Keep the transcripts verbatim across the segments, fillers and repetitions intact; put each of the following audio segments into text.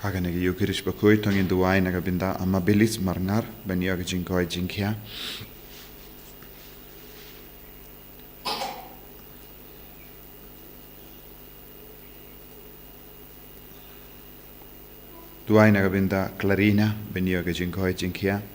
Ha kane ka Ïukharist bakhuid to ngin duwai na ka bynta Amabilis Marngar ban ïoh ka jingkoit jingkhiah. Duwai na ka bynta Clarina ban ïoh ka jingkoit jingkhiah.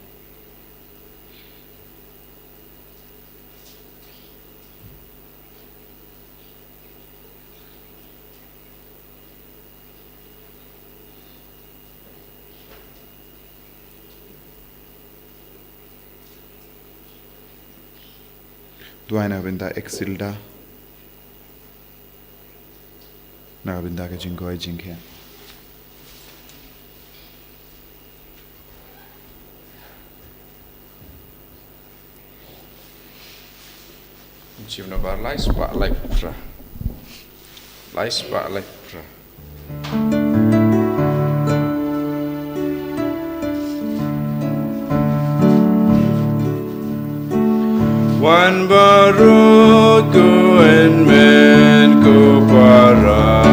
Duwai na ka bynta Exilda. Na ka bynta ka jingkoit jingkhiah. Jim na bar lai spah lai putra. Lai spah lai putra. Wan baroh ko hynmen ko para.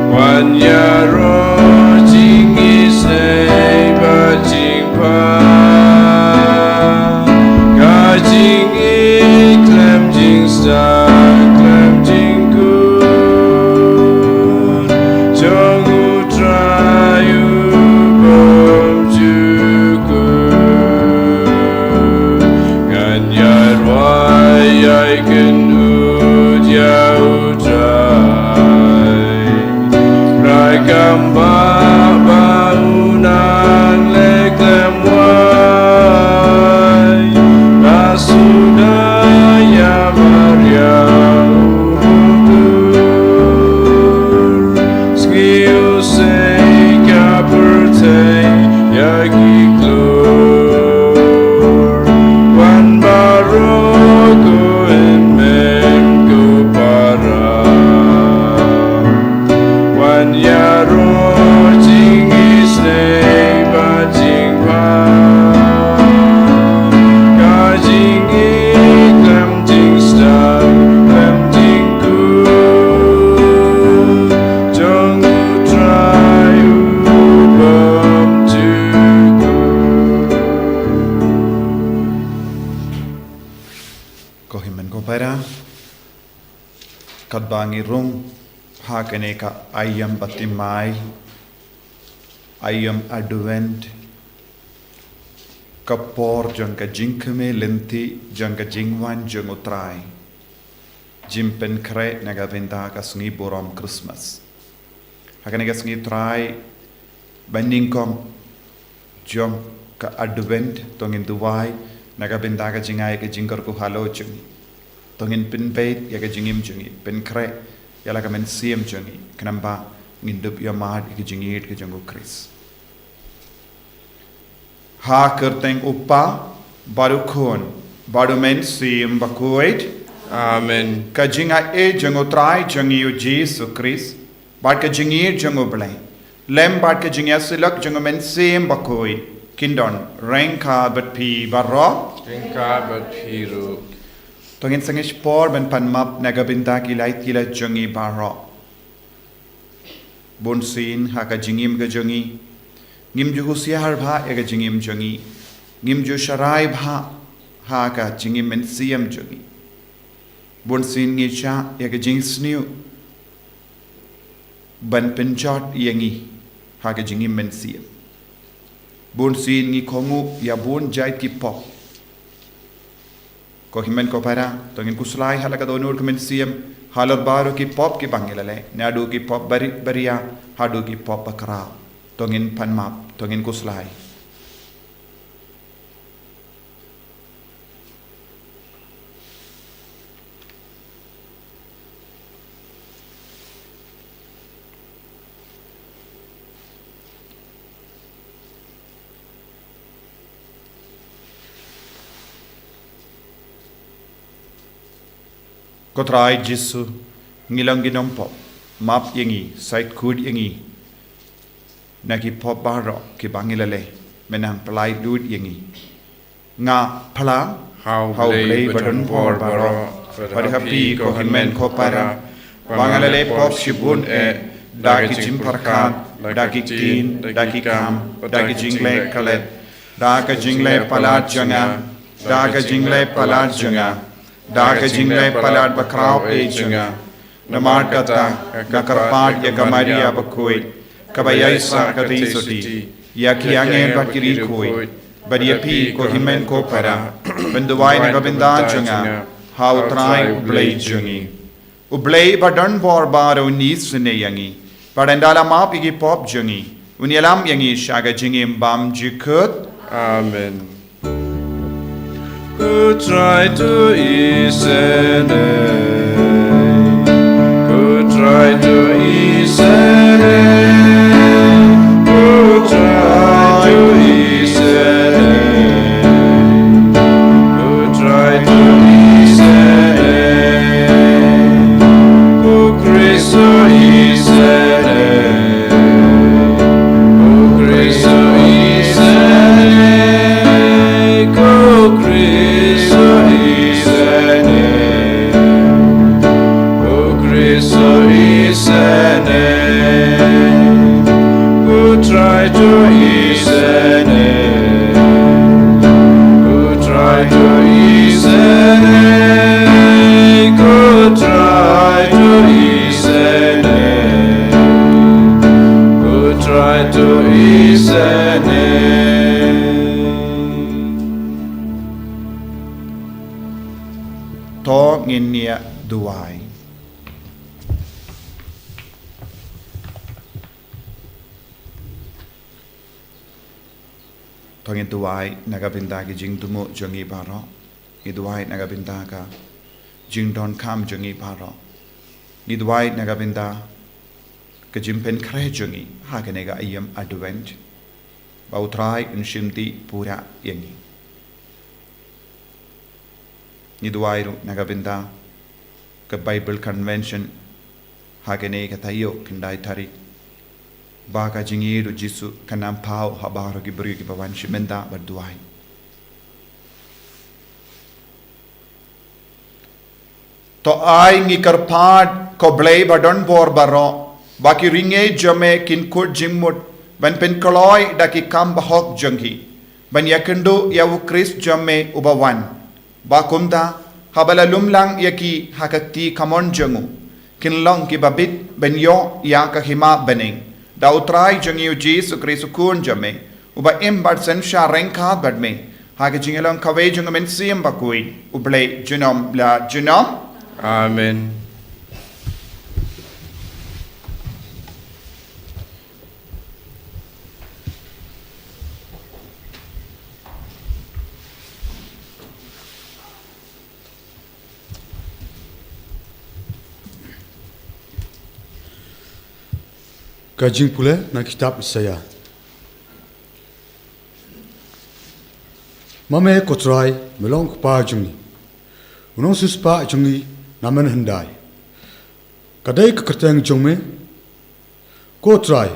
Wan ïaroh jingisynei bad jingpang. Ka jingïeit khlem jingstad khlem jingkut jong U Trai u bymjukut. Ngan ïa rwai ïa kynduh ïa U Trai. Trai kam bah ba u nang leh khlem wai. Ba suda ïa mariang u bynta. Sngi u sei ka pyrthei ïa ki klur. Wan baroh ko hynmen ko para. Wan ïaroh jingisynei bad jingpang. Ka jingïeit khlem jingstad khlem jingkut jong U Trai u bymjukut. Ko hynmen ko para, katba ngi rung ha kane ka aïom baptismal, aïom Advent, ka por jong ka jingkmen lynti jong ka jingwan jong U Trai. Jingpynkhreh na ka bynta ka sngi burom Christmas. Ha kane ka sngi Trai ba nyngkong jong ka Advent to ngin duwai na ka bynta ka jingai ka jingkyrkhu halor jong ngi. To ngin pynbeit ïa ka jingim jong ngi, pynkhreh ïa la ka mynsiem jong ngi, khnang ba ngin dup ïa mad ïa ka jingïeit ka jong U Khrist. Ha kyrteng U Kpa bad U Khun bad U Mynsiem Bakhuid. Amen. Ka jingaiei jong U Trai jong ngi U Jisu Khrist bad ka jingïeit jong U Blei lem bad ka jingïasyllok jong U Mynsiem Bakhuid kin don ryngkat bad phi baroh. Ryngkat bad phi ruh. To ngin sangeh por ban pan map na ka bynta ki lait ki lait jong ngi baroh. Bunsien ha ka jingim ka jong ngi ngim ju husiar bha ïa ka jingim jong ngi, ngim ju sharai bha ha ka jingim mynsiem jong ngi. Bunsien ngi shah ïa ka jingsniew ban pynjot ïa ngi ha ka jingim mynsiem. Bunsien ngi kohnguh ïa bun jait ki pop. Ko hynmen ko para, to ngin khuslai ha la ka dohnud ka mynsiem halor baroh ki pop kiba ngi la leh, naduh ki pop bari baria haduh ki pop bakhraw. To ngin pan map, to ngin khuslai. Ko Trai Jisu, ngi long ki nongpop, map ïa ngi, sait kut ïa ngi na ki pop baroh kiba ngi la leh, mynta pyllait lut ïa ngi. Nga phla ha U Blei badonbor baroh bad ha phi ko hynmen ko para, ba nga la leh pop shibun eh, da ki jingpyrkhat, da ki ktien, da ki kam, da ki jingleh klet, da ka jingleh palat jong nga, da ka jingleh palat jong nga, da ka jingleh palat bakhraw eh jong nga. Namar kata, nga kyrpad ïa ka Maria bakhuid, kaba ïaisah ka dei sotti, ïa ki angel bad ki riewkhuid, bad ïa phi ko hynmen ko para, ban duwai na ka bynta jong nga ha U Trai U Blei jong ngi. U Blei ba don bor baroh un isynei ïa ngi, bad un da la map ïa ki pop jong ngi, un ïalam ïa ngi sha ka jingim bymjukut. Amen. Ko Trai to isynei. Ko Trai to isynei. Ko Trai to isynei. Ko Trai to isynei. Ko Khrist to isynei. Ko Khrist to isynei. Ko Khrist to isynei. Ko Khrist to isynei. Ko Trai to isynei. Ko Trai to isynei. Ko Trai to isynei. Ko Trai to isynei. To ngin ïa duwai. To ngin duwai na ka bynta ki jingthmu jong ngi baroh. Ngi duwai na ka bynta ka jingdonkam jong ngi baroh. Ngi duwai na ka bynta ka jingpynkhreh jong ngi ha kane ka aïom Advent, ba U Trai un shim tih pura ïa ngi. Ngi duwai ruh na ka bynta ka Bible Convention ha kane ka taïew khyndai tarik, ba ka jingïeid U Jisu kan nang paw ha baroh ki briew kiba wan shim bynta bad duwai. To ai ngi kyrpad, ko Blei ba don bor baroh, ba ki riewngeit jong me kin kut jingmut ban pynkloi da ki kam bahok jong ki, ban ïakynduh ïa U Khrist jong me uba wan, ba kumta, haba la lum lang ïa ki ha ka kti kamon jong u, kin long kiba bit ban ïoh ïa ka hima bneng, da U Trai jong ngi U Jisu Khrist U Khun jong me, uba im bad synshar ryngkat bad me ha ka jingïalong kawei jong U Mynsiem Bakhuid, U Blei junom la junom. Amen. Ka jingpule na kitab Isaïah. Ma me ko Trai, me long u kpa jong ngi, u nongsiewspah jong ngi namen hyndai. Ka dei ka kyrteng jong me, ko Trai,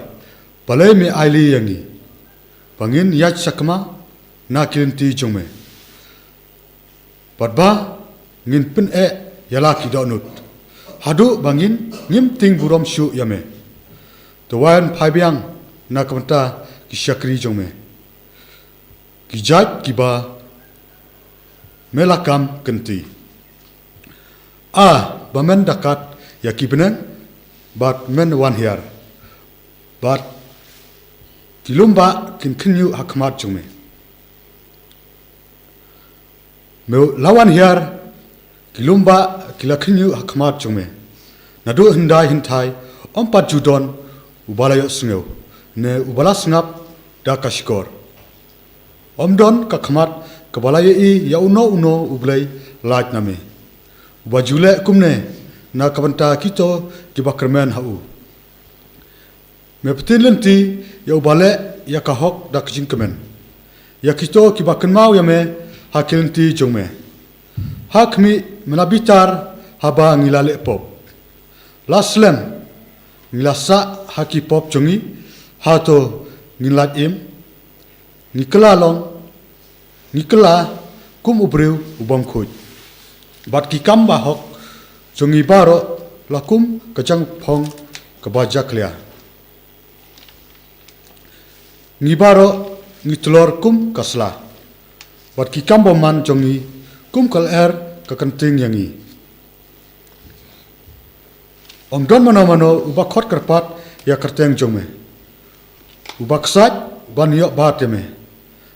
balei me ailad ïa ngi, ba ngin ïaid sakma na ki lynti jong me, bad ba ngin pyneh ïa la ki dohnud, haduh ba ngin ngim tieng burom shuh ïa me. To wan phai biang na ka bynta ki shakri jong me, ki jait kiba me la kam kynti. A, ba men da kat ïa ki bneng, bad men wan hiar, bad ki lum bah kin khynñiuh ha khmat jong me. Me la wan hiar, ki lum bah ki la khynñiuh ha khmat jong me. Naduh hyndai hynthai, ym pat ju don uba la ïohsngew, ne uba la sngap da ka shkor. Ym don ka khmat kaba la ïohi ïa uno uno u Blei lait na me, uba ju leh kumne na ka bynta kito kiba kyrmen ha u. Me pyntin lynti ïa uba leh ïa ka hok da ka jingkmen, ïa kito kiba kynmaw ïa me ha ki lynti jong me. Ha khmih, me la bitar haba ngi la leh pop. La slem ngi la sah ha ki pop jong ngi, hato ngin lait im? Ngi kylla long, ngi kylla kum u briew u bym khuid, bad ki kam bahok jong ngi baroh la kum ka jingphong kaba jakhlia. Ngi baroh ngi tlor kum ka sla, bad ki kam bymman jong ngi kum ka lyer ka kynting ïa ngi. Ym don mano mano uba khot kyrpad ïa ka kyrteng jong me, uba ksaid ban ïoh bad ïa me,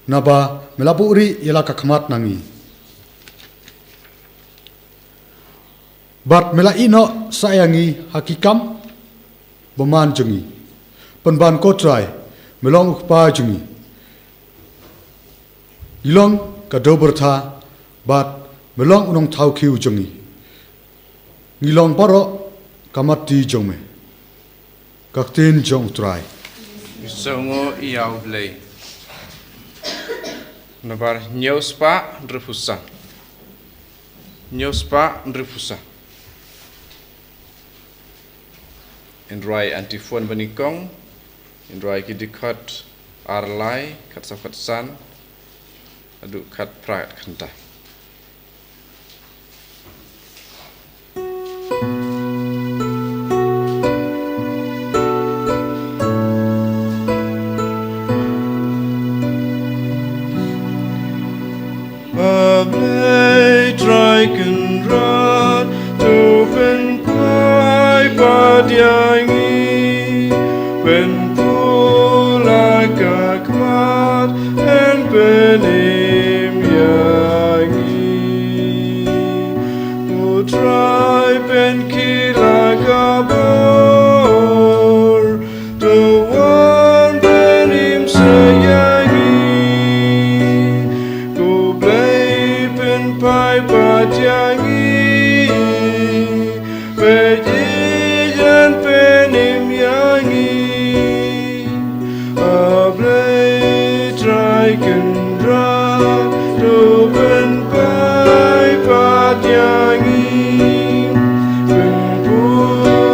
naba me la buhrieh ïa la ka khmat na ngi. Bad me la ïehnoh sa ïa ngi ha ki kam bymman jong ngi. Pynban ko Trai, me long u Kpa jong ngi. Ngi long ka dewbyrtha, bad me long u nongthaw khiew jong ngi. Ngi long baroh ka matti jong me. Ka ktien jong u Trai. Ngi sngew ïa u Blei. Nambar hynñiew spah hynriewphew san. Hynñiew spah hynriewphew san. Yn rwai antiphon banyngkong, yn rwai ki dkhot ar lai, khatsaw khatsan haduh khatphra khatkhyndai. A Blei Trai Kynrad, to pynpaw pat ïa ngi, pynpula ka khmat, yn pynim ïa ngi. Ko Trai pynkylla ka bor, to wan pynim sa ïa ngi. Ko Blei pynpaw pat ïa ngi, peit ïa ngi, pynim ïa ngi. A Blei Trai Kynrad, to pynpaw pat ïa ngi, pynpula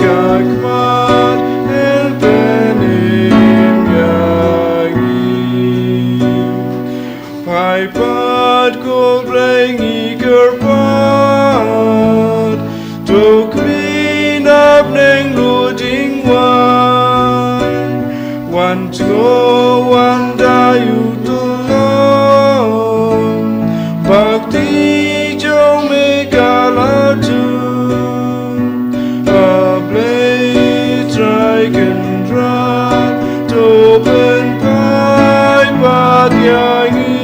ka khmat, yn pynim ïa ngi. Paw pat ko Blei ngi kyrpad, to khmih na bneng ludingwan, wan jngoh wan da ïa u tyllong, ba kti jong me ka la jur. A Blei Trai Kynrad, to pynpaw pat ïa ngi,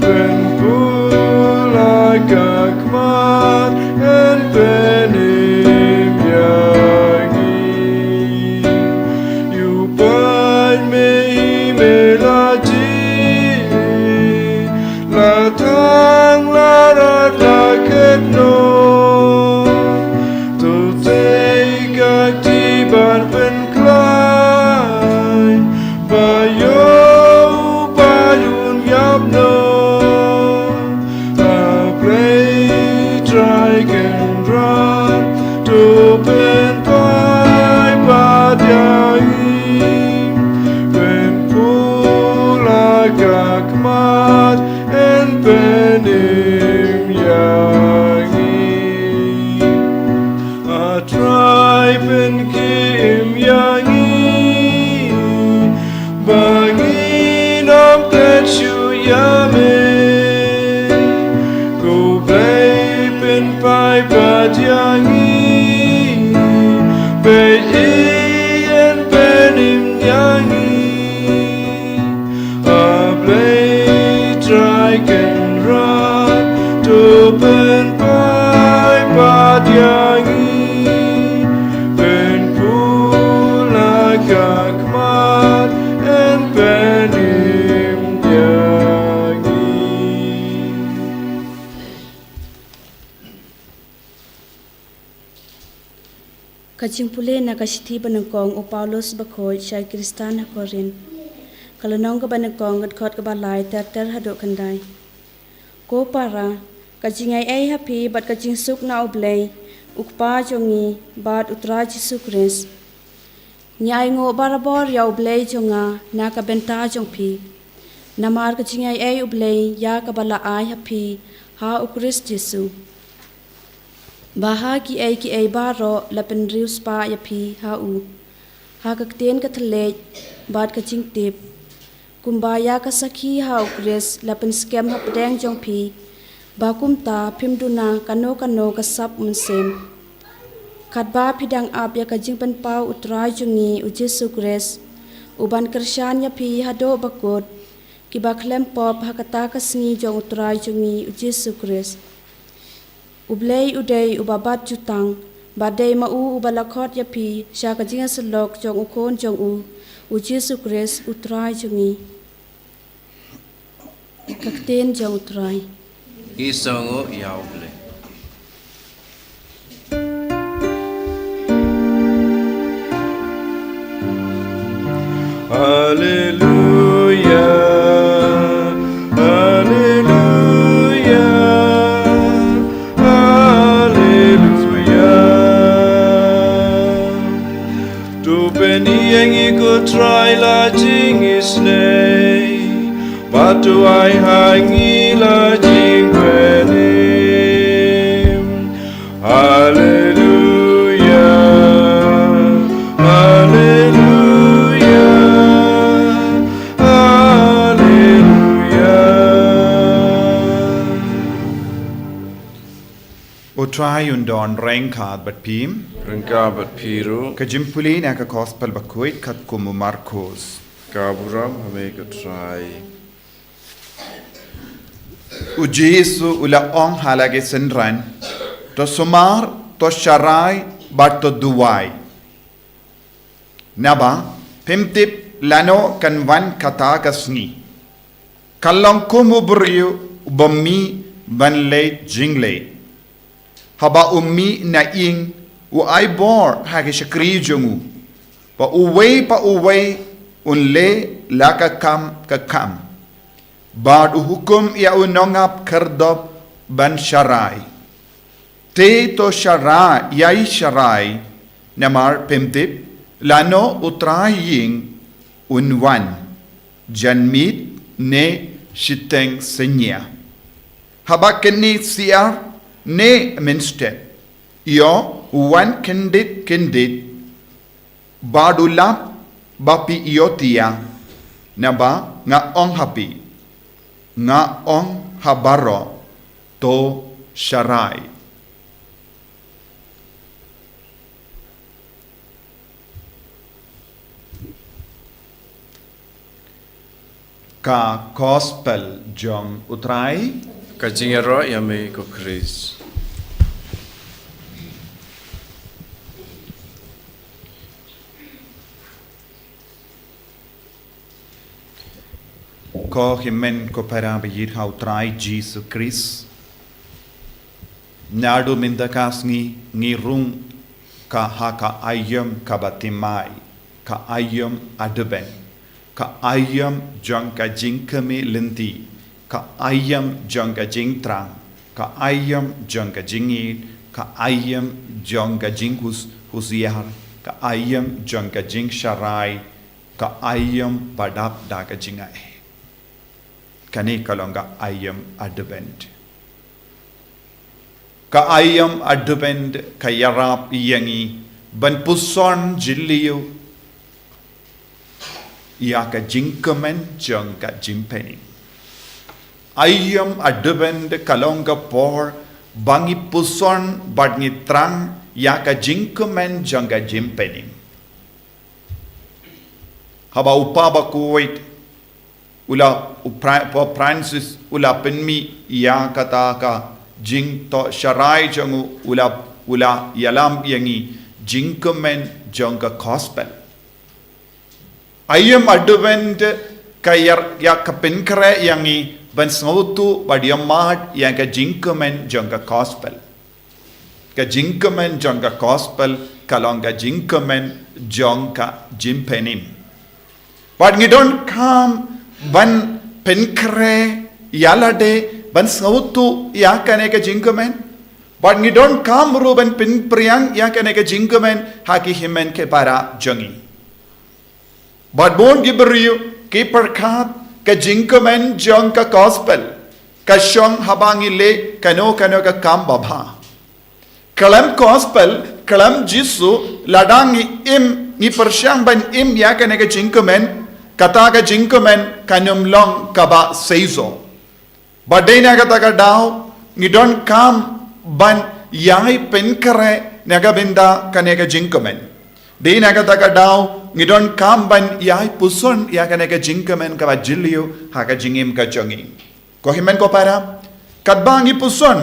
pynpula ka khmat, yn pynim ïa ngi. Ïa u paid me hi me la jied, la thang la rat la kynnoh, to tei ka kti ban pynkhlaiñ, ba ïoh u paid un ïap noh. A Blei Trai Kynrad, to pynpaw pat ïa ngi, pynpula ka khmat, yn pynim ïa ngi. A Trai pynkim ïa ngi, ba ngin ym klet shuh ïa me. Ko Blei pynpaw pat ïa ngi, peit ïa ngi, yn pynim ïa ngi. A Blei Trai Kynrad, to pynpaw pat ïa ngi, pynpula ka khmat, yn pynim ïa ngi. Ka jingpule na ka shithi banyngkong u Paulus bakhuid sha ki Khristan ha Korinth. Ka lynnong kaba nyngkong, ka dkhot kaba lai ter ter haduh khyndai. Ko para, ka jingaiei ha phi bad ka jingsuk na U Blei, U Kpa jong ngi, bad U Trai Jisu Khrist. Ngi ainguh barabor ïa U Blei jong nga na ka bynta jong phi, namar ka jingaiei U Blei ïa kaba la ai ha phi ha U Khrist Jisu. Ba ha kiei kiei baroh la pynriewspah ïa phi ha u, ha ka ktien ka thylliej bad ka jingtip, kumba ïa ka sakhi ha u Khrist la pynskhem hapdeng jong phi, ba kumta phim duna kano kano ka sap mynsiem. Katba phi dang ap ïa ka jingpynpaw u Trai jong ngi u Jisu Khrist, u ban kyrshan ïa phi haduh ba kut, kiba khlem pop ha kata ka sngi jong u Trai jong ngi u Jisu Khrist. U Blei u dei uba bat jutang, ba dei ma u uba la khot ïa phi sha ka jingïasyllok jong u Khun jong u, u Jisu Khrist u Trai jong ngi. Ka ktien jong u Trai. Ngi sngewnguh ïa u Blei. Haleluya, haleluya, haleluya. To pyni ïa ngi ko Trai la jingisynei, bad to ai ha ngi la jingpynim. Haleluya, haleluya, haleluya. U Trai un don ryngkat bad phi. Ryngkat bad phi ruh. Ka jingpule na ka Gospel bakhuid katkum u Markos. Ka burom ha me ko Trai. U Jisu u la ong ha la ki synran, to sumar, to sharai, bad to duwai. Naba phim tip lano kan wan kata ka sngi. Ka long kum u briew uba mih ban leit jingleit. Haba u mih na ïing, u ai bor ha ki shakri jong u, ba uwei pa uwei un leh la ka kam ka kam. Bad u hukum ïa u nongap khyrdop ban sharai. Te to sharai, ïai sharai, namar phim tip lano u trai ïing un wan, janmiet ne shiteng synñia, haba kine siar ne mynstep. Ïoh, u wan kyndit kyndit, bad u lap ba phi ïohthiah. Naba nga ong ha phi, nga ong ha baroh, to sharai. Ka Gospel jong u Trai. Ka jingïaroh ïa me ko Khrist. Ko hynmen ko para ba ïeit ha u Trai Jisu Khrist. Naduh mynta ka sngi ngi rung ka ha ka aïom kaba thymmai, ka aïom Advent, ka aïom jong ka jingkyrmen lynti, ka aïom jong ka jingthrang, ka aïom jong ka jingïeit, ka aïom jong ka jinghus-, husiar, ka aïom jong ka jingsharai, ka aïom ba dap da ka jingai. Kane ka long ka aïom Advent. Ka aïom Advent ka ïarap ïa ngi ban puson jylliew ïa ka jingkyrmen jong ka jingpynim. Aïom Advent ka long ka por ba ngi puson bad ngi thrang ïa ka jingkyrmen jong ka jingpynim. Haba u Papa bakhuid u la, u Fra-, Pope Francis u la pynmih ïa kata ka jingthoh sharai jong u, u la, u la ïalam ïa ngi jingkyrmen jong ka Gospel. Aïom Advent ka ïar-, ïa ka pynkhreh ïa ngi ban sngewthuh bad ïa mad ïa ka jingkyrmen jong ka Gospel. Ka jingkyrmen jong ka Gospel ka long ka jingkyrmen jong ka jingpynim. Bad ngi donkam ban pynkhreh ïa lade ban sngewthuh ïa kane ka jingkyrmen. Bad ngi donkam ruh ban pynpriang ïa kane ka jingkyrmen ha ki hynmen ki para jong ngi. Bad bun ki briew ki pyrkhat ka jingkyrmen jong ka Gospel ka shong haba ngi leh kano kano ka kam babha. Khlem gospel, khlem Jisu, lada ngi im, ngi pyrshang ban im ïa kane ka jingkmen, kata ka jingkmen kan ym long kaba seisoh. Bad dei na kata ka daw, ngi donkam ban ïai pynkhreh na ka bynta kane ka jingkmen. Dei na kata ka daw, ngi donkam ban ïai puson ïa kane ka jingkmen kaba jylliew ha ka jingim ka jong ngi. Ko hynmen ko para, katba ngi puson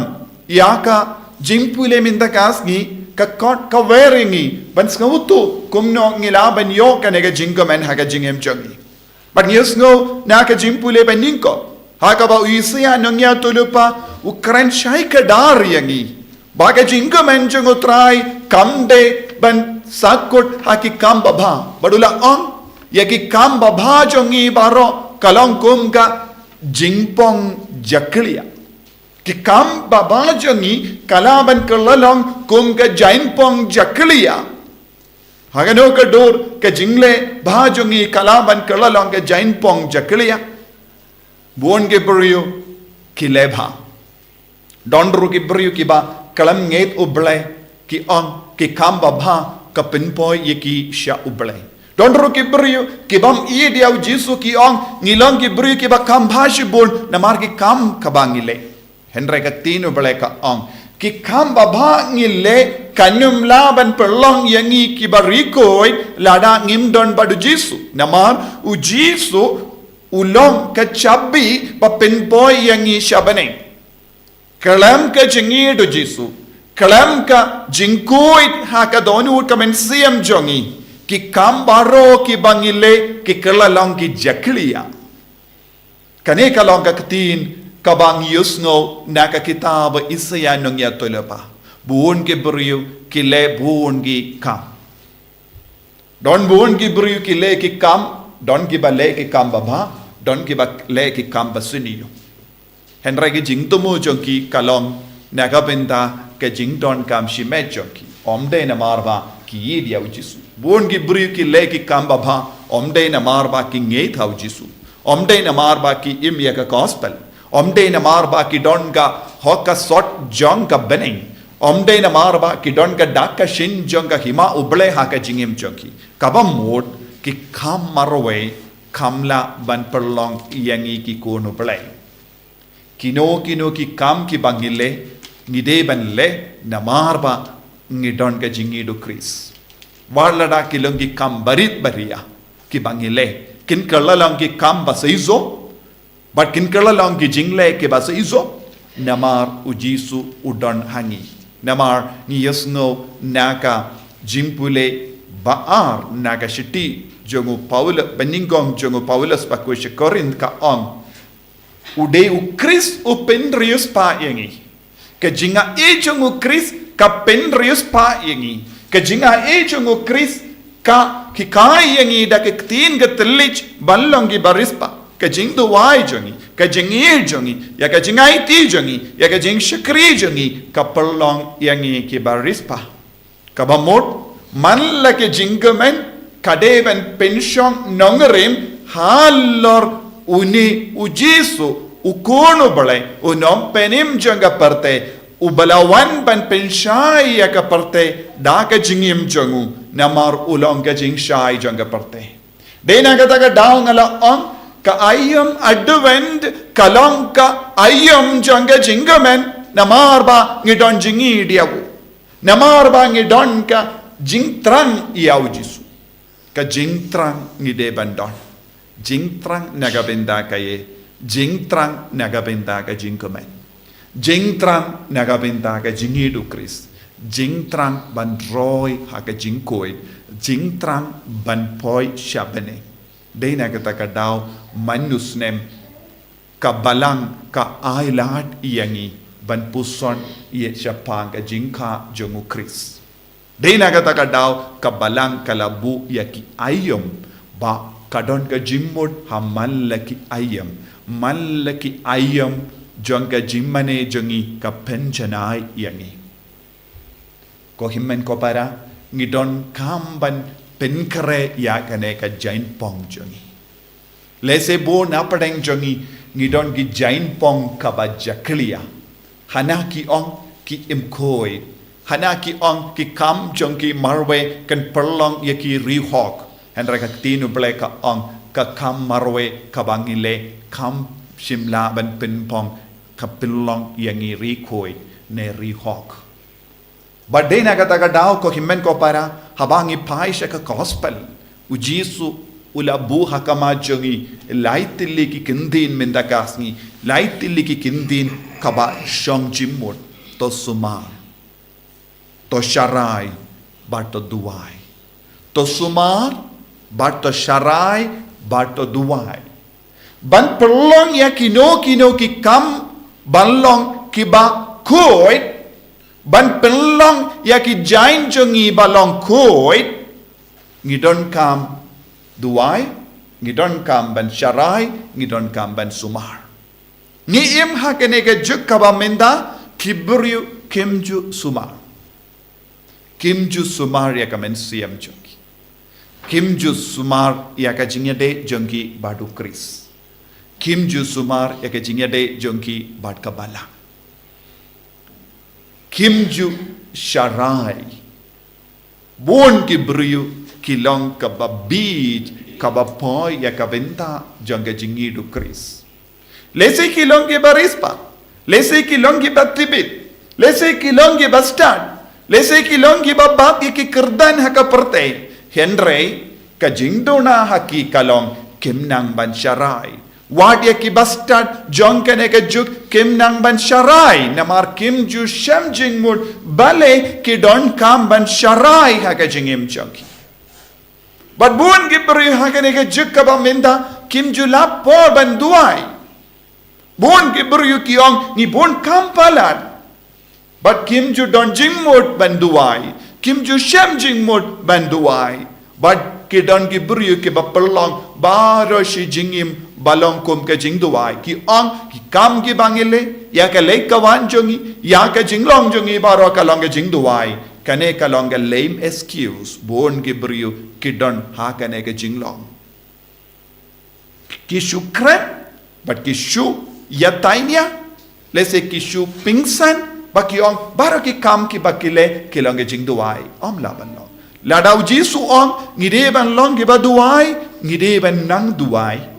ïa ka jingpule mynta ka sngi, ka kot ka wer ïa ngi ban sngewthuh kumno ngi lah ban ïoh kane ka jingkmen ha ka jingim jong ngi. Bad ngi ïohsngew na ka jingpule ba nyngkong ha kaba u Isaïah nongïathuhlypa u kren shai kdar ïa ngi ba ka jingkmen jong u Trai kam dei ban sahkut ha ki kam babha. Bad u la ong, ïa ki kam babha jong ngi baroh ka long kum ka jingpong jakhlia. Ki kam babha jong ngi ka lah ban kylla long kum ka jingpong jakhlia. Ha kano ka dur ka jingleh bha jong ngi ka lah ban kylla long ka jingpong jakhlia. Bun ki briew ki leh bha. Don ruh ki briew kiba khlem ngeit U Blei, ki ong ki kam babha ka pynpoi ïa ki sha U Blei. Don ruh ki briew kibym ïeit ïa u Jisu, ki ong ngi long ki briew kiba kham bha shibun namar ki kam kaba ngi leh. Hynrei ka ktien U Blei ka ong, ki kam babha ngi leh kan ym lah ban pynlong ïa ngi kiba ri khuid lada ngim don bad u Jisu. Namar u Jisu u long ka chabi ba pynpoi ïa ngi sha bneng. Khlem ka jingïeit u Jisu, khlem ka jingkhuid ha ka dohnud ka mynsiem jong ngi, ki kam baroh kiba ngi leh ki kylla long ki jakhlia. Kane ka long ka ktien kaba ngi ïohsngew na ka kitab Isaïah nongïathuhlypa. Bun ki briew ki leh bun ki kam. Don bun ki briew ki leh ki kam, don kiba leh ki kam babha, don kiba leh ki kam ba sniew. Hynrei ki jingthmu jong ki ka long na ka bynta ka jingdonkam shimet jong ki. Ym dei namar ba ki ïeit ïa u Jisu. Bun ki briew ki leh ki kam babha, ym dei namar ba ki ngeit ha u Jisu. Ym dei namar ba ki im ïa ka gospel. Ym dei namar ba ki don ka hok ka sot jong ka bneng. Ym dei namar ba ki don ka dak ka shin jong ka hima U Blei ha ka jingim jong ki. Kaba mut ki kam marwei kam lah ban pynlong ïa ngi ki khun U Blei. Kino kino ki kam kiba ngi leh, ngi dei ban leh namar ba ngi don ka jingïeit u Khrist. Wat lada ki long ki kam barit baria kiba ngi leh, kin kylla long ki kam ba seisoh, bad kin kylla long ki jingleh kiba seisoh, namar u Jisu u don ha ngi. Namar ngi ïohsngew na ka jingpule ba ar na ka shithi jong u Paulus, ba nyngkong jong u Paulus ba khuid sha Korinth ka ong, u dei u Khrist u pynriewspah ïa ngi. Ka jingaiei jong u Khrist ka pynriewspah ïa ngi. Ka jingaiei jong u Khrist ka hikai ïa ngi da ka ktien ka thylliej ban long kiba riewspah. Ka jingduwai jong ngi, ka jingïeit jong ngi, ïa ka jingaiti jong ngi, ïa ka jingshakri jong ngi, ka pynlong ïa ngi kiba riewspah. Kaba mut, man la ka jingkmen ka dei ban pynshong nongrim halor une u Jisu, u Khun u Blei, u nongpynim jong ka pyrthei, uba la wan ban pynshai ïa ka pyrthei da ka jingim jong u, namar u long ka jingshai jong ka pyrthei. Dei na kata ka daw nga la ong, ka aïom Advent ka long ka aïom jong ka jingkmen, namar ba ngi don jingïeit ïa u. Namar ba ngi don ka jingthrang ïa u Jisu. Ka jingthrang ngi dei ban don. Jingthrang na ka bynta kaei? Jingthrang na ka bynta ka jingkmen. Jingthrang na ka bynta ka jingïeit u Khrist. Jingthrang ban roi ha ka jingkhuid. Jingthrang ban poi sha bneng. Dei na kata ka daw man u snem ka Balang ka ai lad ïa ngi ban puson ïa shaphang ka jingkha jong u Khrist. Dei na kata ka daw ka Balang ka la buh ïa ki aïom ba ka don ka jingmut ha man la ki aïom, man la ki aïom jong ka jingmane jong ngi ka pynjanai ïa ngi. Ko hynmen ko para, ngi donkam ban pynkhreh ïa kane ka jingpong jong ngi. Lehse bun na pdeng jong ngi, ngi don ki jingpong kaba jakhlia. Hana ki ong ki im khuid. Hana ki ong ki kam jong ki marwei kan pynlong ïa ki riewhok. Hynrei ka ktien u Blei ka ong ka kam marwei kaba ngi leh kam shym lah ban pynpong ka pynlong ïa ngi riewkhuid ne riewhok. Bad dei na kata ka daw ko hynmen ko para, haba ngi phai sha ka gospel, u Jisu u la buh ha khmat jong ngi lai tylli ki kyntien mynta ka sngi, lai tylli ki kyntien kaba shong jingmut, to sumar, to sharai, bad to duwai. To sumar, bad to sharai, bad to duwai. Ban pynlong ïa kino kino ki kam ban long kiba khuid, ban pynlong ïa ki jaiñ jong ngi ba long khuid, ngi donkam duwai, ngi donkam ban sharai, ngi donkam ban sumar. Ngi im ha kane ka juk kaba mynta, ki briew kim ju sumar. Kim ju sumar ïa ka mynsiem jong ki. Kim ju sumar ïa ka jingïadei jong ki bad u Khrist. Kim ju sumar ïa ka jingïadei jong ki bad ka balang. Kim ju sharai. Bun ki briew ki long kaba bieit, kaba poi ïa ka bynta jong ka jingïeit u Khrist. Lehse ki long kiba riewspah. Lehse ki long kiba tbit. Lehse ki long kiba stad. Lehse ki long kiba bak ïa ki kyrdan ha ka pyrthei. Hynrei ka jingduna ha ki ka long kim nang ban sharai. Wat ïa kiba stad jong kane ka juk kim nang ban sharai. Namar kim ju shem jingmut, balei ki donkam ban sharai ha ka jingim jong ki. Bad bun ki briew ha kane ka juk kaba mynta kim ju lap por ban duwai. Bun ki briew ki ong ngi bun kam palat. Bad kim ju don jingmut ban duwai. Kim ju shem jingmut ban duwai. Bad ki don ki briew kiba pynlong baroh shi jingim ba long kum ka jingduwai. Ki ong ki kam kiba ngi leh, ïa ka leit ka wan jong ngi, ïa ka jinglong jong ngi baroh ka long ka jingduwai. Kane ka long ka lame excuse, bun ki briew ki don ha kane ka jinglong. Ki shu kren, bad ki shu ïa tainia, lehse ki shu pynsan, ba ki ong, baroh ki kam kiba ki leh, ki long ka jingduwai, ym lah ban long. Lada u Jisu u ong, ngi dei ban long kiba duwai, ngi dei ban nang duwai.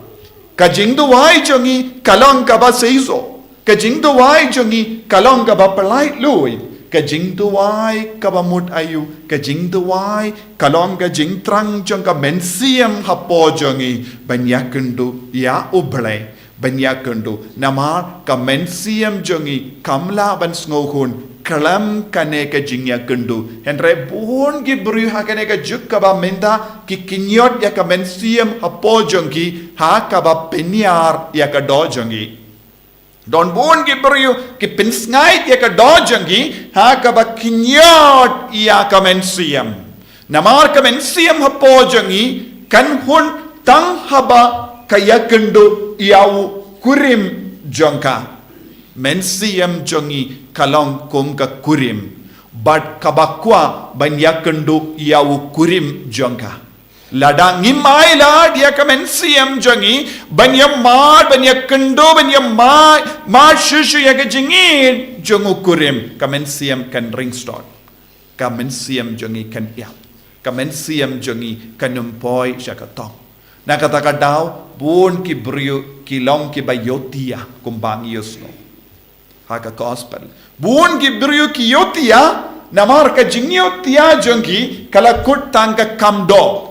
Ka jingduwai jong ngi, ka long kaba seisoh. Ka jingduwai jong ngi ka long kaba pyllait luid. Ka jingduwai kaba mut aïu, ka jingduwai ka long ka jingthrang jong ka mynsiem hapoh jong ngi ban ïakynduh ïa U Blei, ban ïakynduh. Namar ka mynsiem jong ngi kam lah ban sngewhun khlem kane ka jingïakynduh. Hynrei bun ki briew ha kane ka juk kaba mynta ki kynñiot ïa ka mynsiem hapoh jong ki ha kaba pynïar ïa ka doh jong ngi. Don bun ki briew ki pynsngaid ïa ka doh jong ki ha kaba kynñiot ïa ka mynsiem. Namar ka mynsiem hapoh jong ngi kan hun tang haba ka ïakynduh ïa u kurim jong ka. Mynsiem jong ngi ka long kum ka kurim. Bad kaba kwah ban ïakynduh ïa u kurim jong ka. Lada ngim ailad ïa ka mynsiem jong ngi ban ïamad, ban ïakynduh, ban ïamad, mad shuh shuh ïa ka jingïeit jong u kurim, ka mynsiem kan ring stot. Ka mynsiem jong ngi kan ïap. Ka mynsiem jong ngi kan ym poi sha ka tong. Na kata ka daw, bun ki briew ki long kiba ïotia kumba ngi ïohsngew ha ka gospel. Bun ki briew ki ïotia, namar ka jingïotia jong ki ka la kut tang ka kam doh.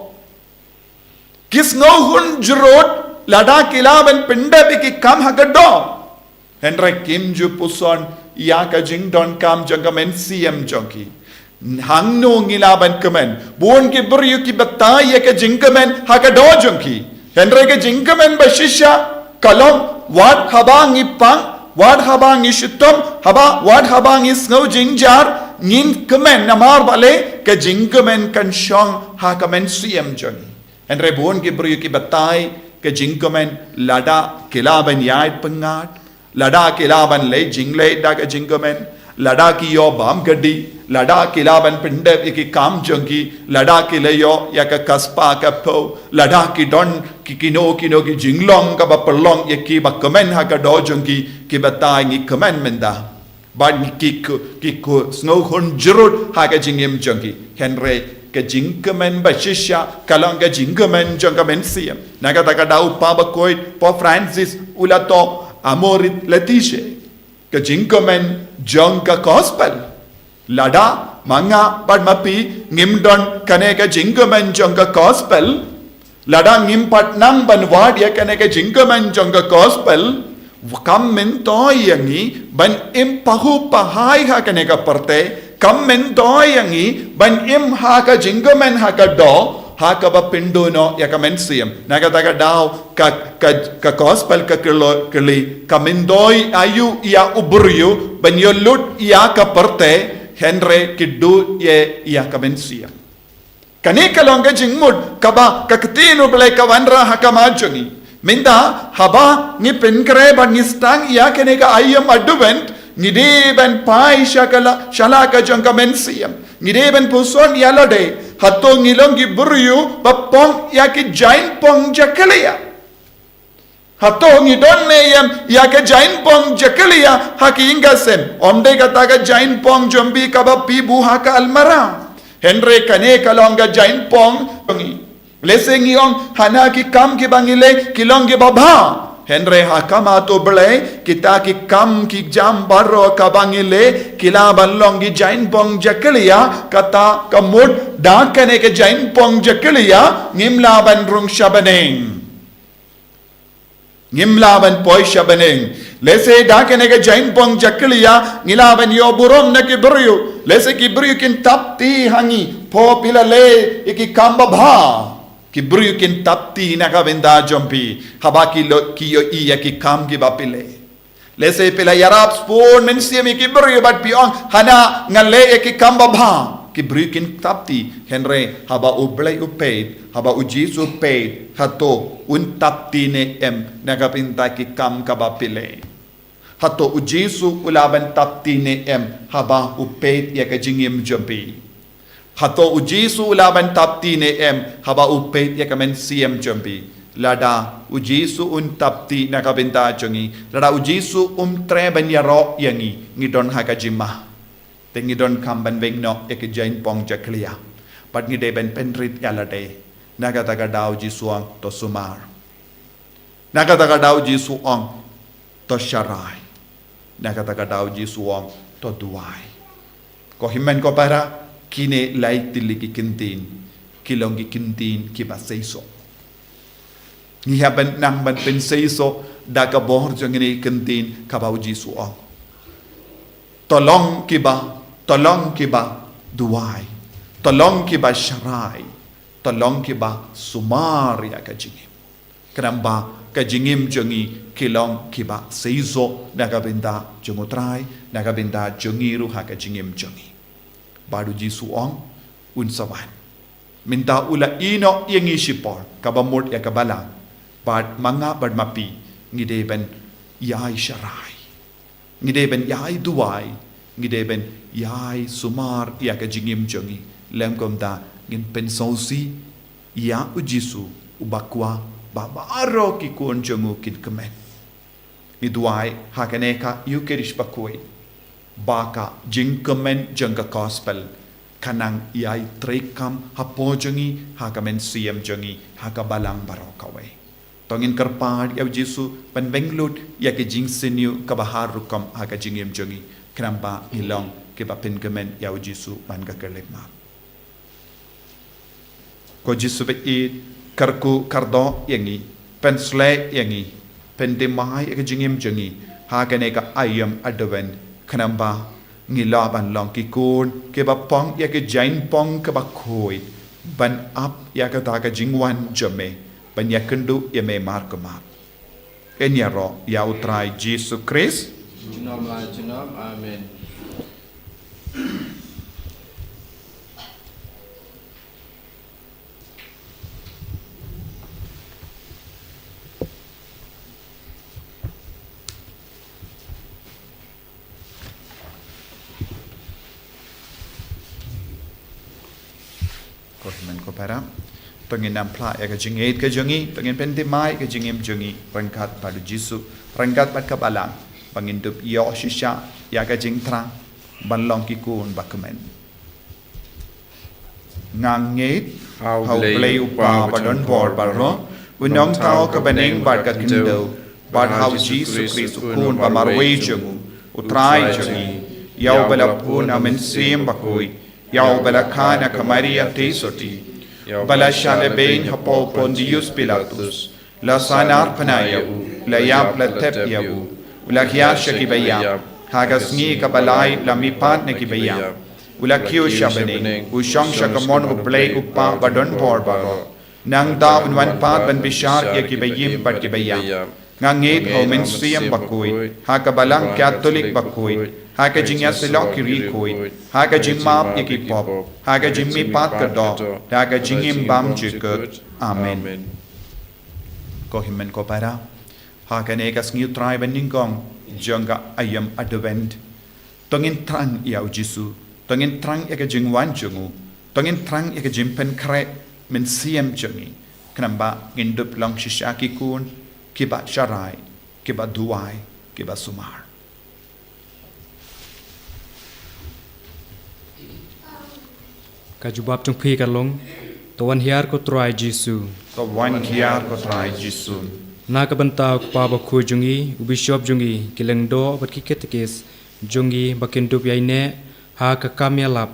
Ki sngewhun jrut lada ki lah ban pyndep ïa ki kam ha ka doh. Hynrei kim ju puson ïa ka jingdonkam jong ka mynsiem jong ki. Hangno ngi lah ban kmen? Bun ki briew ki batai ïa ka jingkmen ha ka doh jong ki. Hynrei ka jingkmen ba shisha ka long wat haba ngi pang, wat haba ngi shitom, haba, wat haba ngi sngew jynjar, ngin kmen. Namar balei? Ka jingkmen kan shong ha ka mynsiem jong ngi. Hynrei bun ki briew ki batai ka jingkmen lada ki lah ban ïaid pyngngad, lada ki lah ban leh jingleh da ka jingkmen, lada ki ïoh bam ka dih, lada ki lah ban pyndep ïa ki kam jong ki, lada ki la ïoh ïa ka kha spah ka phew, lada ki don ki kino kino ki jinglong kaba pynlong ïa ki ba kmen ha ka doh jong ki, ki batai ngi kmen mynta. Bad ki ku, ki ku sngew khun jrut ha ka jingim jong ki. Hynrei ka jingkmen ba shisha ka long ka jingkmen jong ka mynsiem. Na kata ka daw u Papa Bakhuid, Pope Francis, u la toh Amoris Laetitia. Ka jingkmen jong ka gospel. Lada ma nga bad ma phi ngim don kane ka jingkmen jong ka gospel, lada ngim pat nang ban wad ïa kane ka jingkmen jong ka gospel, kam myntoi ïa ngi ban im pahuh pahai ha kane ka pyrthei, kam myntoi ïa ngi ban im ha ka jingkmen ha ka doh, ha kaba pynduh noh ïa ka mynsiem. Na kata ka daw ka, ka, ka gospel ka kyllo-, kylli, ka myntoi aïu ïa u briew ban ïoh lut ïa ka pyrthei, hynrei ki duh ïa, ïa ka mynsiem. Kane ka long ka jingmut kaba ka ktien U Blei ka wanrah ha khmat jong ngi. Mynta haba ngi pynkhreh bad ngi sdang ïa kane ka aïom Advent, ngi dei ban phai sha ka la, sha la ka jong ka mynsiem. Ngi dei ban puson ïa lade, hato ngi long ki briew ba pong ïa ki jaiñpong jakhlia? Hato ngi don ne em ïa ka jaiñpong jakhlia ha ki ïing ka sem? Ym dei kata ka jaiñpong jong phi kaba phi buh ha ka almara. Hynrei kane ka long ka jaiñpong jong ngi. Lehse ngi ong hana ki kam kiba ngi leh ki long kiba bha. Hynrei ha khmat U Blei kita ki kam ki jam baroh kaba ngi leh ki lah ban long ki jaiñpong jakhlia, kata ka mut da kane ka jaiñpong jakhlia ngim lah ban rung sha bneng. Ngim lah ban poi sha bneng. Lehse da kane ka jaiñpong jakhlia ngi lah ban ïoh burom na ki briew. Lehse ki briew kin tap ti ha ngi. Pho phi la leh ïa ki kam babha. Ki briew kin tap ti na ka bynta jong phi haba ki lo-, ki ïohi ïa ki kam kiba phi leh. Lehse phi la ïarap spun mynsiem ïa ki briew bad phi ong hana nga leh ïa ki kam babha. Ki briew kin tap ti, hynrei haba U Blei u peit, haba U Jisu u peit, hato un tap ti ne em na ka bynta ki kam kaba phi leh? Hato U Jisu u lah ban tap ti ne em haba u peit ïa ka jingim jong phi? Hato U Jisu u lah ban tap ti ne em haba u peit ïa ka mynsiem jong phi? Lada U Jisu un tap ti na ka bynta jong ngi, lada U Jisu um treh ban ïaroh ïa ngi, ngi don ha ka jingma. Te ngi donkam ban weng noh ïa ka jaiñpong jakhlia. Bad ngi dei ban pynrit ïa lade. Na kata ka daw U Jisu u ong to sumar. Na kata ka daw U Jisu u ong to sharai. Na kata ka daw U Jisu u ong to duwai. Ko hynmen ko para, kine lai tylli ki ktien ki long ki ktien kiba seisoh. Ngi hap ban nang ban pynseisoh da ka bor jong kine ki ktien kaba U Jisu u ong. To long kiba, to long kiba duwai. To long kiba sharai. To long kiba sumar ïa ka jingim. Khnang ba ka jingim jong ngi ki long kiba seisoh na ka bynta jong U Trai, na ka bynta jong ngi ruh ha ka jingim jong ngi. Bad U Jisu u ong un sa wan. Mynta u la ïehnoh ïa ngi shipor kaba mut ïa ka balang. Bad ma nga bad ma phi ngi dei ban ïai sharai. Ngi dei ban ïai duwai, ngi dei ban ïai sumar ïa ka jingim jong ngi. Lem kumta ngin pynsngewsih ïa U Jisu uba kwah ba baroh ki khun jong u kin kmen. Ngi duwai ha kane ka Eucharist bakhuid ba ka jingkmen jong ka gospel kan nang ïai treikam hapoh jong ngi, ha ka mynsiem jong ngi, ha ka balang baroh kawei. To ngin kyrpad ïa U Jisu ban weng lut ïa ka jingsniew kaba har rukom ha ka jingim jong ngi. Khnang ba ngi long kiba pynkmen ïa U Jisu man ka khyllipmat. Ko Jisu ba ïeit, kyrkhu kyrdoh ïa ngi, pynshlei ïa ngi, pynthymmai ïa ka jingim jong ngi ha kane ka aïom Advent, khnang ba ngi lah ban long ki khun kiba pong ïa ka jingpong kaba khuid ban ap ïa kata ka jingwan jong me, ban ïakynduh ïa me markhmat. Ngin ïaroh ïa U Trai Jisu Khrist. Junom la junom. Amen. Ko hynmen ko para, to ngin nang phla ïa ka jingïeit ka jong ngi, to ngin pynthymmai ïa ka jingim jong ngi ryngkat bad U Jisu, ryngkat bad ka balang, ba ngin dup ïoh shisha ïa ka jingthrang ban long ki khun ba kmen. Nga ngeit ha U Blei U Kpa ba don bor baroh, U Nongthaw ka bneng bad ka khyndew, bad ha U Jisu Khrist U Khun ba marwei jong U, U Trai jong ngi, ïa uba la bun ha U Mynsiem Bakhuid, ïa uba la kha na ka Maria Theisotti, uba la shah lehbeiñ hapoh Pontius Pilatus, la sahnarphna ïa u, la ïap la tep ïa u, u la hiar sha ki ba ïap, ha ka sngi kaba lai la mihpat na ki ba ïap, u la kiew sha bneng, u shong sha ka mon U Blei U Kpa ba don bor baroh. Nangta un wan pat ban bishar ïa ki ba im bad ki ba ïap. Nga ngeit ha U Mynsiem Bakhuid, ha ka Balang Katholik bakhuid, ha ka jingïasyllok ki riewkhuid, ha ka jingmap ïa ki pop, ha ka jingmihpat ka doh, ha ka jingim bymjukut. Amen. Ko hynmen ko para, ha kane ka sngi U Trai ba nyngkong jong ka aïom Advent, to ngin thrang ïa U Jisu, to ngin thrang ïa ka jingwan jong u, to ngin thrang ïa ka jingpynkhreh mynsiem jong ngi, khnang ba ngin dup long shisha ki khun kiba sharai, kiba duwai, kiba sumar. Ka jubab jong phi ka long: To wan hiar ko Trai Jisu. To wan hiar ko Trai Jisu. Na ka bynta u kpa bakhuid jong ngi, u bishop jong ngi, ki lyngdoh bad ki katekis jong ngi ba kin dup ïaineh ha ka kam ïalap,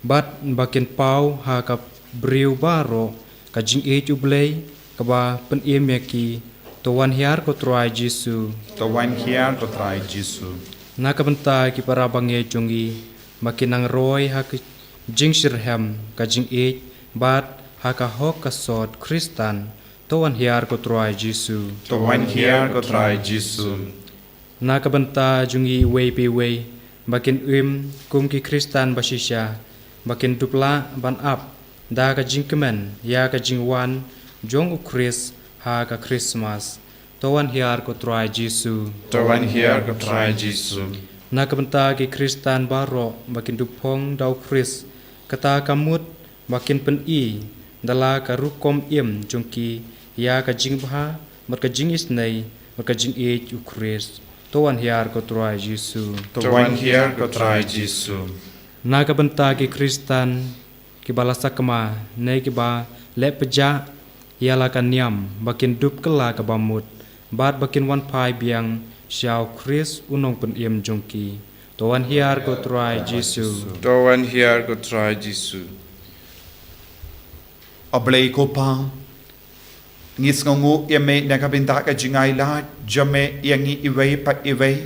bad ba kin paw ha ka briew baroh ka jingïeit U Blei kaba pynim ïa ki. To wan hiar ko Trai Jisu. To wan hiar ko Trai Jisu. Na ka bynta ki para bangeit jong ngi ba kin nang roi ha ka jingshitrhem, ka jingïeit bad ha ka hok ka sot Khristan, to wan hiar ko Trai Jisu. To wan hiar ko Trai Jisu. Na ka bynta jong ngi iwei pa iwei ba kin im kum ki Khristan ba shisha, ba kin dup lah ban ap da ka jingkmen ïa ka jingwan jong U Khrist ha ka Khristmas, to wan hiar ko Trai Jisu. To wan hiar ko Trai Jisu. Na ka bynta ki Khristan baroh ba kin dup phong da U Khrist, kata ka mut ba kin pyni da la ka rukom im jong ki ïa ka jingbha bad ka jingisynei bad ka jingïeit U Khrist, to wan hiar ko Trai Jisu. To wan hiar ko Trai Jisu. Na ka bynta ki Khristan kiba la sakma ne kiba leh pjah ïa la ka niam, ba kin dup kylla kaba mut bad ba kin wan phai biang sha U Khrist U Nongpynim jong ki, to wan hiar ko Trai Jisu. To wan hiar ko Trai Jisu. A Blei ko Pa, ngi sngewnguh ïa me na ka bynta ka jingai lad jong me ïa ngi iwei pa iwei,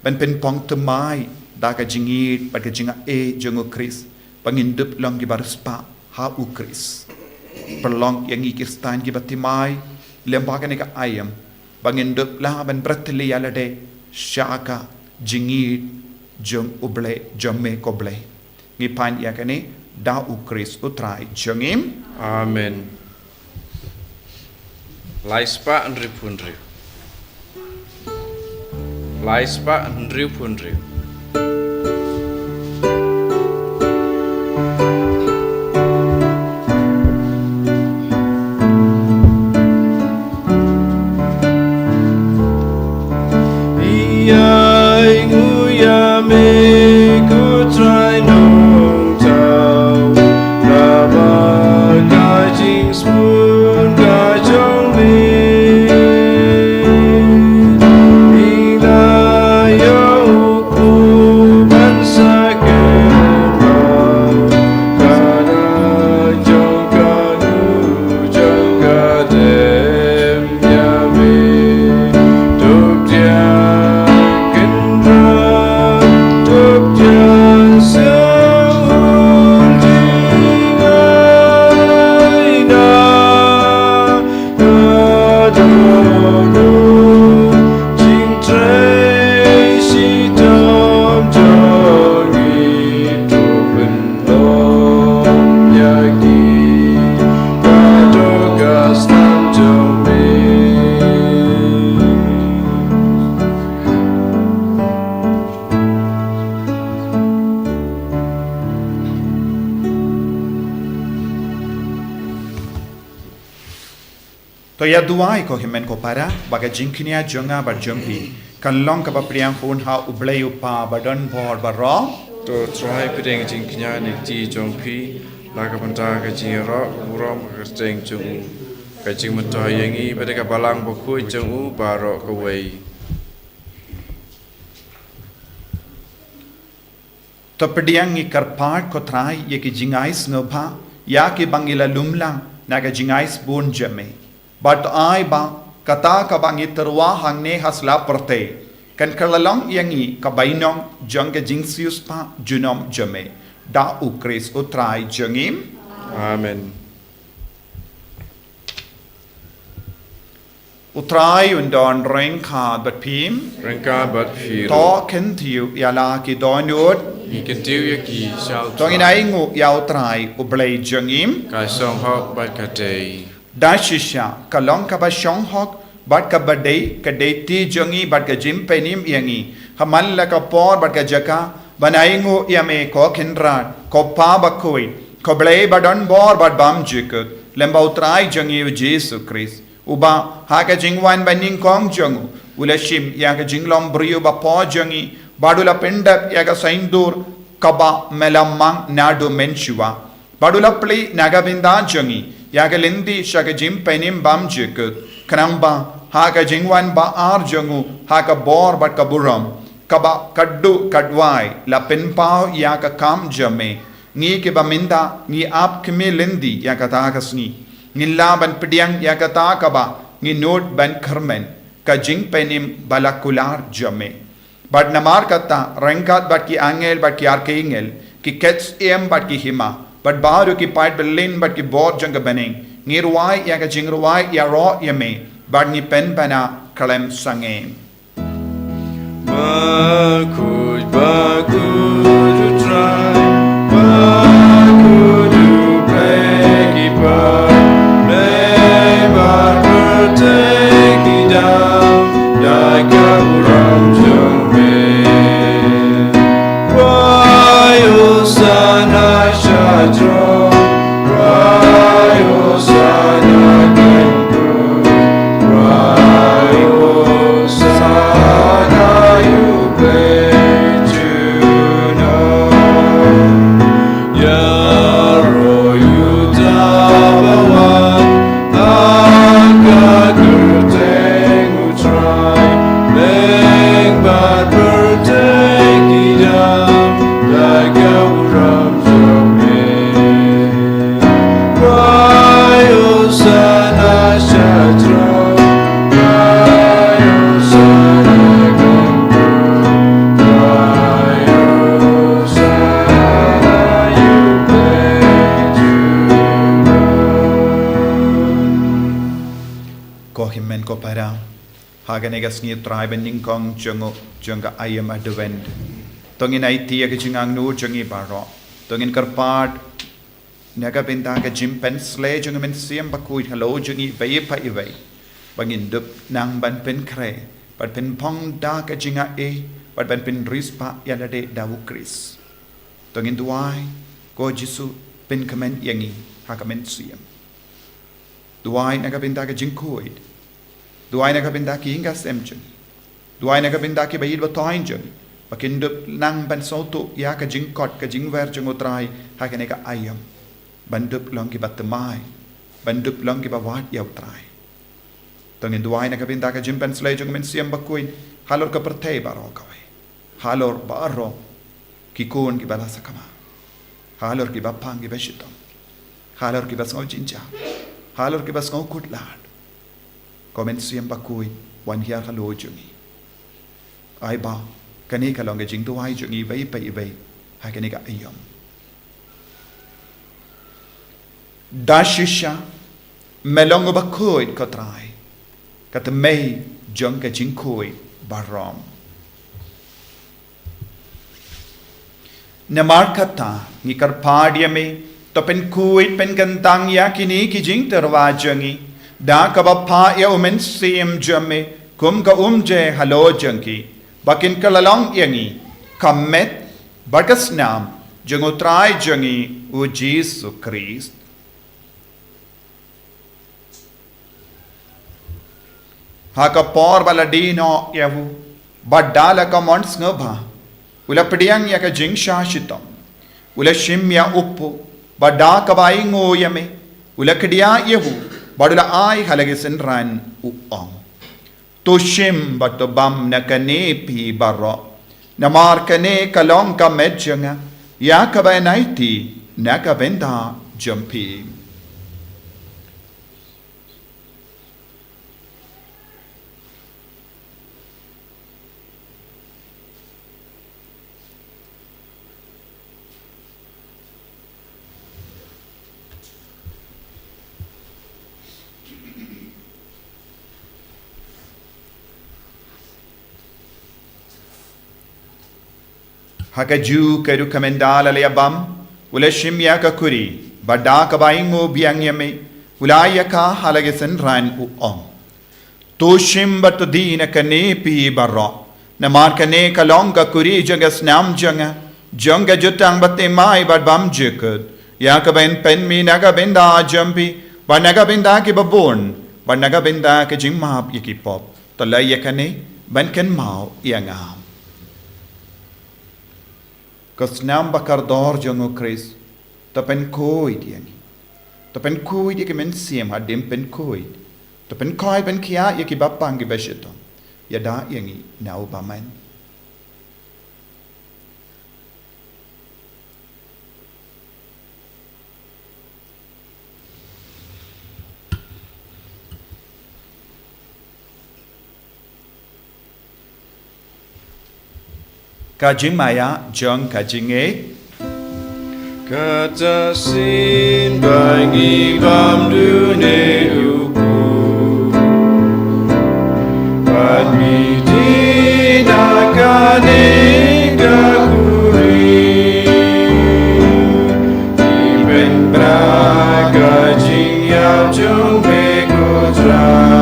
ban pynpong thymmai da ka jingïeit bad ka jingaiei jong U Khrist, ba ngin dup long kiba riewspah ha U Khrist. Pynlong ïa ngi Khristan kiba thymmai lem bad kane ka aïom, ba ngin dup lah ban bret ïa lade sha ka jingïeit jong U Blei, jong me ko Blei. Ngi pan ïa kane da U Khrist U Trai jong ngi. Amen. Lai spah hynriewphew hynriew. Lai spah hynriewphew hynriew. Ïa ngi ïa me ko Trai Nongthaw, kaba ka jingsbun ka jong me. Ngi la ïoh u ban sa kynmaw ka dak jong ka, jong ka dem. To ïa duwai ko hynmen ko para, ba ka jingkñia jong nga bad jong phi Kan long kaba pdiang khun ha U Blei U Kpa ba don bor baroh. To Trai, pdiang jingkñia na ki kti jong phi, la ka bynta ka jingïaroh ka burom ka kyrteng jong u, ka jingmyntoi ïa ngi bad ka Balang Bakhuid jong u baroh kawei. To pdiang ngi kyrpad ko Trai ïa ki jingai sngewbha ïa kiba ngi la lum lang na ka jingai sbun jong me. Bad to ai ba kata kaba ngi tyrwa hangne ha sla pyrthei kan kylla long ïa ngi ka bainong jong ka jingsiewspah junom jong me. Da U Khrist U Trai jong ngi. Amen. U Trai un don ryngkat bad phi. Ryngkat bad phi ruh. To kyntiew ïa la ki dohnud. Ngi kyntiew ïa ki sha U Trai. To ngin ainguh ïa U Trai U Blei jong ngi. Ka shong hok bad ka dei. Da shisha ka long kaba shong hok bad kaba dei, ka dei kti jong ngi bad ka jingpynim ïa ngi ha man la ka por bad ka jaka ban ainguh ïa me ko Kynrad, ko Kpa Bakhuid, ko Blei ba don bor bad bymjukut, lem bad U Trai jong ngi U Jisu Khrist, uba ha ka jingwan banyngkong jong u, u la shim ïa ka jinglong briew ba pop jong ngi bad u la pyndep ïa ka saiñdur kaba me la mang naduh mynshuwa. Bad u la plie na ka bynta jong ngi ïa ka lynti sha ka jingpynim bymjukut, khnang ba ha ka jingwan ba ar jong u ha ka bor bad ka burom kaba ka duh ka duwai la pynpaw ïa ka kam jong me, ngi kiba mynta ngi ap khmih lynti ïa kata ka sngi ngin lah ban pdiang ïa kata kaba ngi nud ban kyrmen, ka jingpynim ba la kular jong me. Bad namar kata, ryngkat bad ki angel bad ki archangel, ki khet syiem bad ki hima, bad baroh ki paid byllien bad ki bor jong ka bneng, ngi rwai ïa ka jingrwai ïaroh ïa me, bad ngi pynbna khlem sangeh. Bakhuid, bakhuid U Trai, bakhuid U Blei ki paidbah, pyrthei ki dang da ka burom jong me. Rwai Hosana sha throne, rwai Hosana kynroi, rwai Hosana ïa U Blei junom. Ïaroh ïa uta uba wan ha ka kyrteng U Trai, leng bad pyrthei ki dang da ka burom jong me. Rwai Hosana sha throne, rwai Hosana kynroi, rwai Hosana ïa U Blei junom. Ko hynmen ko para, ha kane ka sngi U Trai banyngkong jong u, jong ka aïom Advent, to ngin aiti ïa ka jingangnud jong ngi baroh. To ngin kyrpad na ka bynta ka jingpynsleh jong u Mynsiem Bakhuid halor jong ngi iwei pa iwei, ba ngin dup nang ban pynkhreh bad pynpang da ka jingaiei bad ban pynriewspah ïa lade da U Khrist. To ngin duwai, ko Jisu, pynkmen ïa ngi ha ka mynsiem. Duwai na ka bynta ka jingkhuid. Duwai na ka bynta ki ïing ki sem jong ngi. Duwai na ka bynta kiba ïeit ba thoh jong ngi, ba kin dup nang ban sngewthuh ïa ka jingkhot ka jingwer jong U Trai ha kane ka aïom, ban dup long kiba thymmai, ban dup long kiba wad ïa U Trai. To ngin duwai na ka bynta ka jingpynsleh jong u Mynsiem Bakhuid halor ka pyrthei baroh kawei, halor baroh ki khun kiba la sakma, halor kiba pang kiba shitom, halor kiba sngew jynjar, halor kiba sngew khuslai. Ko Mynsiem Bakhuid, wan hiar halor jong ngi. Ai ba kane ka long ka jingduwai jong ngi iwei pa iwei ha kane ka aïom. Da shisha me long uba khuid, ko Trai, ka thymmei jong ka jingkhuid baroh. Namar kata ngi kyrpad ïa me, to pynkhuid pynkyntang ïa kine ki jingtyrwa jong ngi da kaba phah ïa u Mynsiem jong me kum ka umjai halor jong ki, ba kin kylla long ïa ngi ka met bad ka snam jong U Trai jong ngi U Jisu Khrist. Ha ka por ba la die noh ïa u, Bad da la ka mon sngewbha, u la pdiang ïa ka jingshah shitom, u la shim ïa u pud, bad da kaba ainguh ïa me, u la kdiah ïa u, bad u la ai ha la ki synran, u ong: To shim bad to bam na kane phi baroh, namar kane ka long ka met jong nga, ïa kaba yn aiti na ka bynta jong phi. Ha kajuh ka rukom ynda la ïa bam, u la shim ïa ka kuri, bad da kaba ainguh biang ïa me, u la ai ïa ka ha la ki synran, u ong: To shim bad to die na kane phi baroh, namar kane ka long ka kuri jong ka snam jong nga, jong ka jutang baptisma bad bam jingkut, ïa kaba yn pynmih na ka bynta jong phi, bad na ka bynta ki babun, bad na ka bynta ka jingmap ïa ki pop. To leh ïa kane ban kynmaw ïa nga. Ka snam ba kordor jong u Khrist, to pynkhuid ïa ngi. To pynkhuid ïa ki mynsiem hadien pynkhuid. To pynkhuid pynkhiah ïa ki bapang ki bashitom. Ïada ïa ngi na u bymman. Ka jingmaïa jong ka jingngeit. Kata shisien ba ngi bam dune u pud, bad ngi die na kane ka kuri, ngi pynbna ka jingïap jong me ko Trai.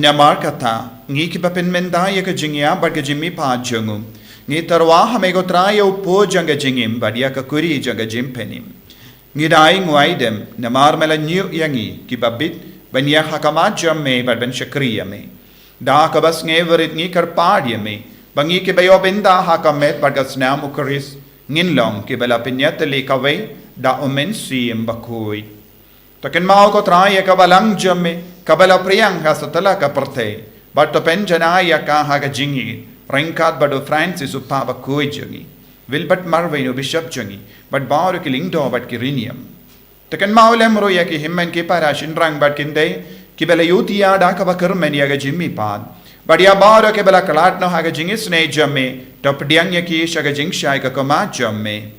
Namar kata, ngi kiba pynmynta ïa ka jingïap bad ka jingmihpat jong u, ngi tyrwa ha me ko Trai ïa u pud jong ka jingim bad ïa ka kuri jong ka jingpynim. Ngi da ai nguai dem, namar me la ñiuh ïa ngi kiba bit ban ïaid ha khmat jong me bad ban shakri ïa me. Da kaba sngewrit ngi kyrpad ïa me ba ngi kiba ïoh bynta ha ka met bad ka snam u Khrist, ngin long kiba la pynïatylli kawei da u Mynsiem Bakhuid. To kynmaw ko Trai ïa ka balang jong me kaba la pdiang ha satlak ka pyrthei, bad to pynjanai ïa ka ha ka jingïeit, ryngkat bad u Francis u Pape bakhuid jong ngi, Wilbert Marwein u Bishop jong ngi, bad baroh ki lyngdoh bad ki riewniam. To kynmaw lem ruh ïa ki hynmen ki para shynrang bad ki kynthei kiba la ïohi ïa da kaba kyrmen ïa ka jingmihpat, bad ïa baroh kiba la khlad noh ha ka jingisynei jong me, to pdiang ïa ki sha ka jingshai ka khmat jong me.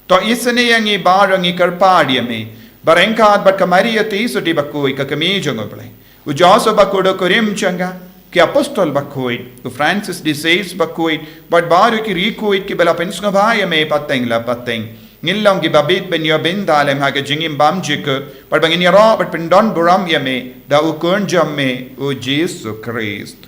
To isynei ïa ngi baroh, ngi kyrpad ïa me, ba ryngkat bad ka Maria Theisotti bakhuid ka kmie jong u Blei, u Joseph bakhuid u kurim jong ka, ki apostol bakhuid, u Francis de Sales bakhuid, bad baroh ki riewkhuid kiba la pynsngewbha ïa me pateng la pateng, ngin long kiba bit ban ïoh bynta lem ha ka jingim bam jingkut, bad ba ngin ïaroh bad pyndonburom ïa me da u Khun jong me u Jisu Khrist.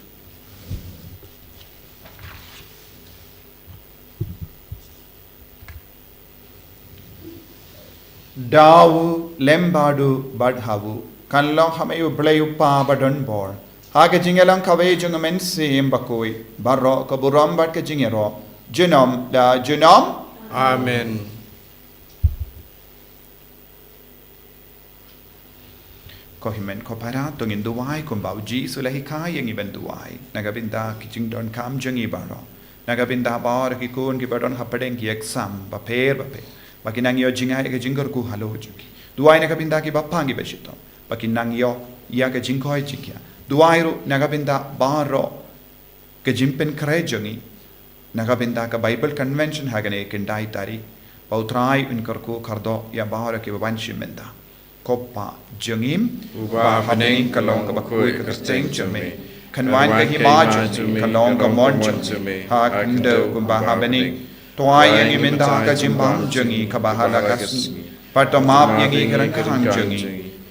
Da u lem bad u bad ha u, kan long ha me u Blei u Kpa badonbor, ha ka jingïalang kawei jong u Mynsiem Bakhuid, baroh ka burom bad ka jingïaroh, junom la junom. Amen. Ko hynmen ko para, to ngin duwai kumba u Jisu u la hikai ïa ngi ban duwai na ka bynta ki jingdonkam jong ngi baroh, na ka bynta baroh ki khun kiba don hapdeng ki exam bapher bapher, ba kin nang ïoh jngai ïa ka jingkyrkhu halor jong ki. Duwai na ka bynta ki bapang ki bashitom ba kin nang ïoh ïa ka jingkoit jingkhiah. Duwai ruh na ka bynta baroh ka jingpynkhreh jong ngi na ka bynta ka Bible Convention ha kane ka khyndai tarik, ba u Trai un kyrkhu kyrdoh ïa baroh kiba wan shim bynta. Ko Kpa jong ngi uba ha bneng, ka long kaba khuid ka kyrteng jong me, kan wan ka hima jong me, ka long ka mon jong me ha khyndew kumba ha bneng. To ai ïa ngi mynta ka jingbam jong ngi kaba ha la ka sngi, bad to map ïa ngi ki ryngkang jong ngi,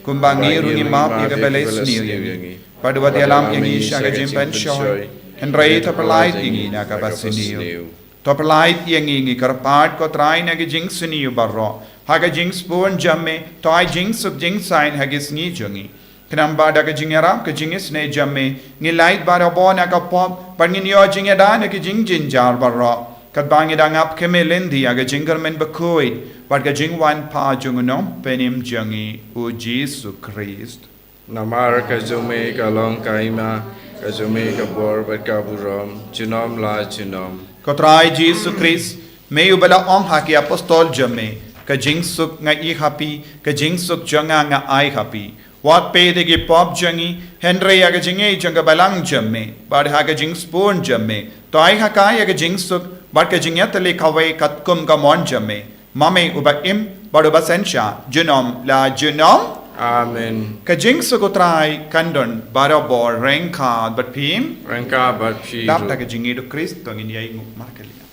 kumba ngi ruh ngi map ïa kiba la isniew ïa ngi. Bad wat ïalam ïa ngi sha ka jingpynshoi, hynrei to pyllait ïa ngi na kaba sniew. To pyllait ïa ngi, ngi kyrpad ko Trai, na ki jingsniew baroh, Ha ka jingsbun jong me, to ai jingsuk jingsaiñ ha ki sngi jong ngi. Khnang ba da ka jingïarap ka jingisynei jong me, ngin lait barabor na ka pop, bad ngin ïoh jingïada na ki jingjynjar baroh. Katba ngi dang ap kyrmen lynti ha ka jingkyrmen bakhuid, bad ka jingwan pat jong u Nongpynim jong ngi, u Jisu Khrist. Namar ka jong me ka long ka hima, ka jong me ka bor bad ka burom, junom la junom. Ko Trai Jisu Khrist, me uba la ong ha ki apostol jong me, ka jingsuk nga ai ha phi, ka jingsuk jong nga nga ai ha phi. Wat peit ïa ki pop jong ngi, hynrei ïa ka jingïeit jong ka balang jong me, bad ha ka jingsbun jong me, to ai ha ka ïa ka jingsuk, bad ka jingïatylli kawei katkum ka mon jong me. Ma me uba im, bad uba synshar, junom la junom. Amen. Ka jingsuk u Trai kan don barabor ryngkat bad phi. Ryngkat bad phi. Dap da ka jingïeit u Khrist, to ngin ïai nguh markylliang.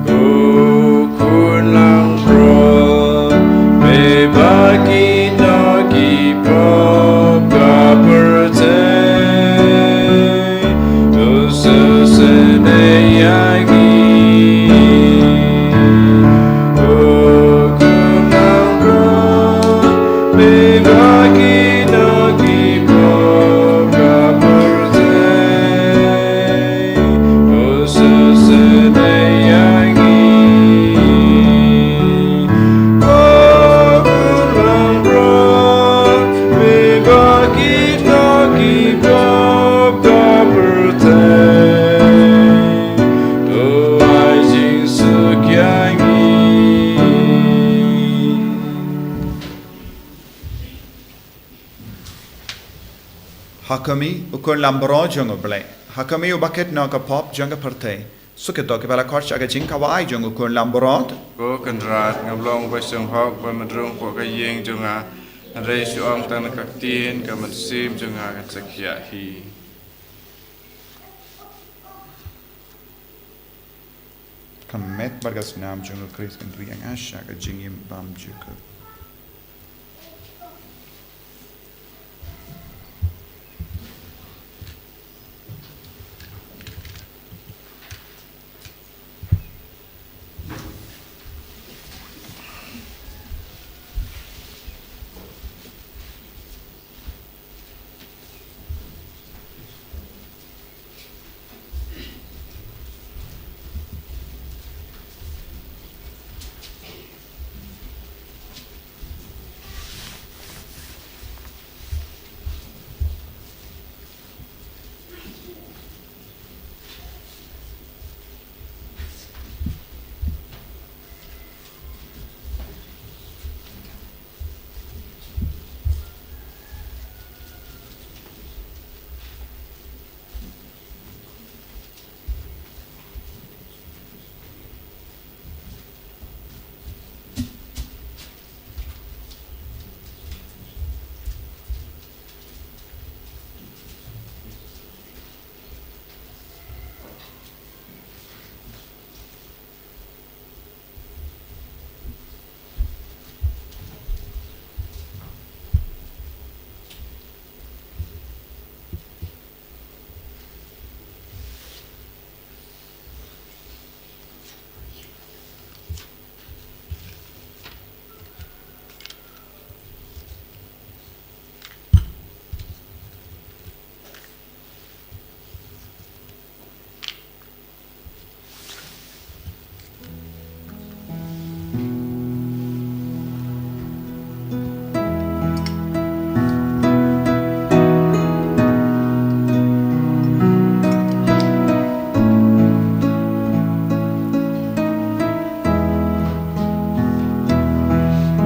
Ko khun langbrot, me ba kino ki pop ka pyrthei, to sngewsynei ïa ngi. Ko khun langbrot, me ba kino ki pop ka pyrthei, Ha khmih, u khun langbrot jong U Blei. Ha khmih, u ba kit noh ka pop jong ka pyrthei. Suk ïa to kiba la khot sha ka jingkawei jong u khun langbrot. Ko Kynrad, ngam long ba sngewhok ban ym rung hapoh ka ïing jong nga. Hynrei shu ong tang na ka ktien, ka mynsiem jong nga kan sa khiah hi. Ka met bad ka snam jong u Khrist kan ri ïa nga sha ka jingim bymjukut.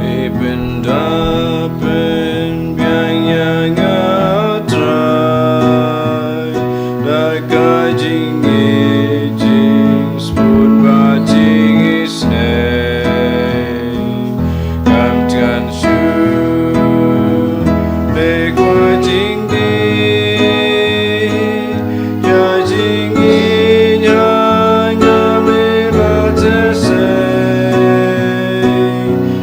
Me pynda pynbiang ïa nga Trai, da ka jingïeit, jingsbun bad jingisynei. Ngam than shuh, me kwah jingdih, ïa jingïeit ïa nga me la teh sei.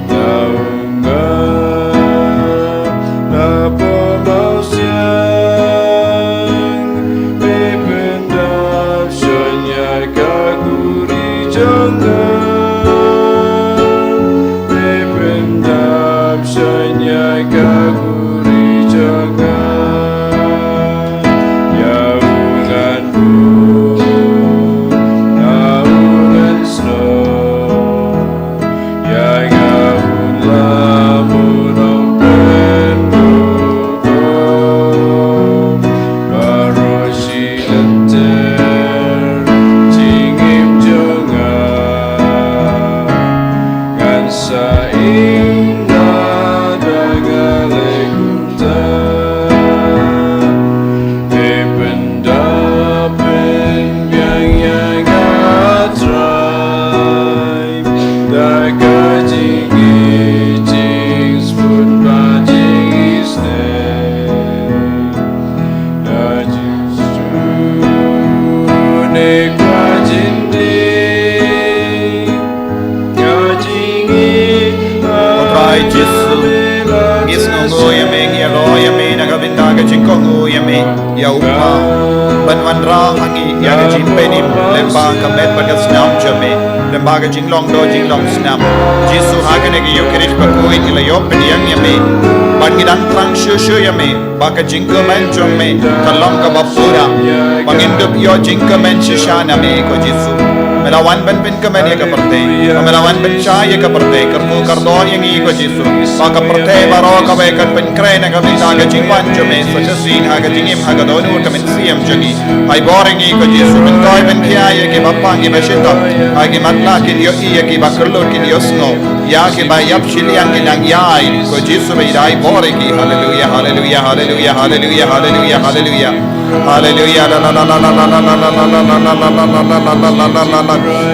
Tau nga Jisu, ngi sngewnguh ïa me, ngi ïaroh ïa me na ka bynta ka jingkohnguh ïa me, ïa u Kpa, ban wanrah ha ngi ïa ka jingpynim lyngba ka met bad ka snam jong me, lyngba ka jinglong doh jinglong snam. Jisu, ha kane ka Ïukharist bakhuid ngi la ïoh pdiang ïa me, bad ngi dang thrang shuh shuh ïa me ba ka jingkyrmen jong me ka long kaba pura, ba ngin dup ïoh jingkyrmen shisha na me, ko Jisu. Me la wan ban pynkmen ïa ka pyrthei, ba me la wan ban shai ïa ka pyrthei. Kyrkhu kyrdoh ïa ngi, ko Jisu, ba ka pyrthei baroh kaba kan pynkhreh na ka bynta ka jingwan jong me sa shisien ha ka jingim, ha ka dohnud ka mynsiem jong ngi. Ai bor ïa ngi, ko Jisu, pynkoit pynkhia ïa kiba pang kiba shitom, ha ki matlah kin ïohi, ïa kiba kyllut kin ïohsngew, ïa kiba ïap shiliang kin nang ïai, ko Jisu, ba i dei bor ïa ki. Haleluya, haleluya, haleluya, haleluya, haleluya, haleluya. Haleluya, la, la, la.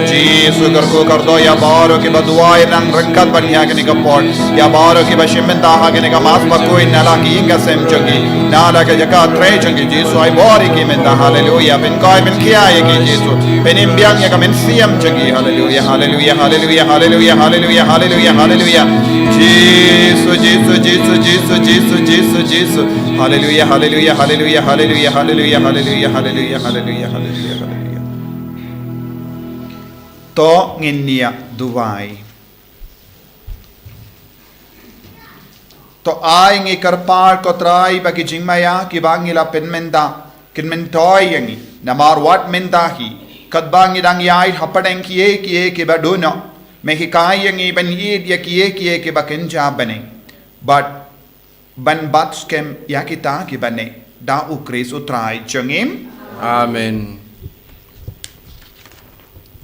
Jisu, kyrkhu kyrdoh ïa baroh kiba duwai nang ryngkat bad ngi ha kane ka por, ïa baroh kiba shim bynta ha kane ka Mass bakhuid na la ki ïing ka sem jong ki, na la ka jaka trei jong ki. Jisu, ai bor ïa ki mynta. Haleluya. Pynkoit pynkhia ïa ki, Jisu. Pynim biang ïa ka mynsiem jong ki. Haleluya, haleluya, haleluya, haleluya, haleluya, haleluya, haleluya. Jisu, Jisu, Jisu, Jisu, Jisu, Jisu, Jisu. Haleluya, haleluya, haleluya, haleluya, haleluya, haleluya, haleluya, haleluya, haleluya, haleluya. To ngin ïa duwai. To ai ngi kyrpad, ko Trai, ba ki jingmaïa kiba ngi la pynmynta kin myntoi ïa ngi, namar wat mynta hi, katba ngi dang ïaid hapdeng kiei kiei kiba dohnud, me hikai ïa ngi ban ïeit ïa kiei kiei kiba kynja bneng, bad ban bat skhem ïa kita kiba neh, da U Khrist U Trai jong ngi. Amen.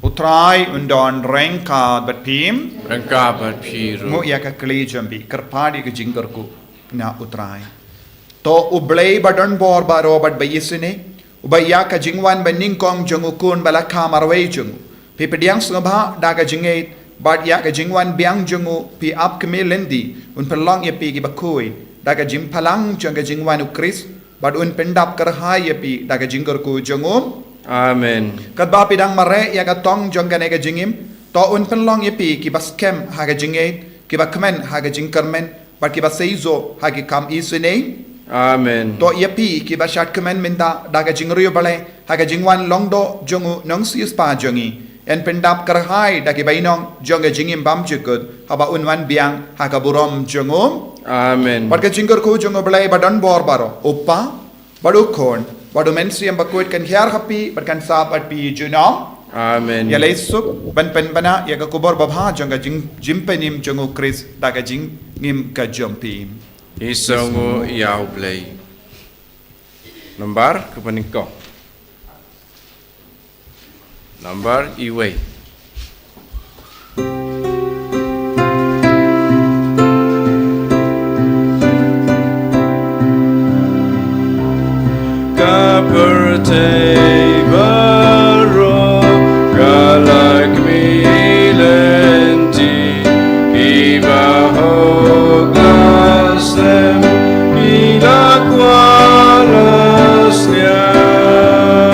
U Trai un don ryngkat bad phi. Ryngkat bad phi ruh. Nguh ïa ka kli jong phi, kyrpad ïa ka jingkyrkhu na U Trai. To U Blei ba don bor baroh bad ba isynei, uba ïa ka jingwan banyngkong jong U Khun ba la kha marwei jong u, phi pdiang sngewbha da ka jingngeit, bad ïa ka jingwan biang jong u phi ap khmih lynti, un pynlong ïa phi kiba khuid da ka jingphalang jong ka jingwan U Khrist, bad un pyndap kyrhai ïa phi da ka jingkyrkhu jong u. Amen. Katba phi dang mareh ïa ka tong jong kane ka jingim, to un pynlong ïa phi kiba skhem ha ka jingngeit, kiba kmen ha ka jingkyrmen, bad kiba seisoh ha ki kam isynei. Amen. To ïa phi kiba shad kmen mynta da ka jingriewblei ha ka jingwan long doh jong u Nongsiewspah jong ngi, yn pyndap kyrhai da ki bainong jong ka jingim bymjukut, haba un wan biang ha ka burom jong u. Amen. Bad ka jingkyrkhu jong U Blei ba don bor baroh, U Kpa, bad U Khun, bad U Mynsiem Bakhuid kan hiar ha phi bad kan sah bad phi junom. Amen. Ïalei suk ban pynbna ïa ka khubor babha jong ka jing, jingpynim jong U Khrist da ka jingim ka jong phi. Ngi sngewnguh ïa U Blei. Nambar kaba nyngkong. Nambar iwei. Ka pyrthei baroh ka la khmih lynti, kiba hok la slem, ki la kwah la sniang.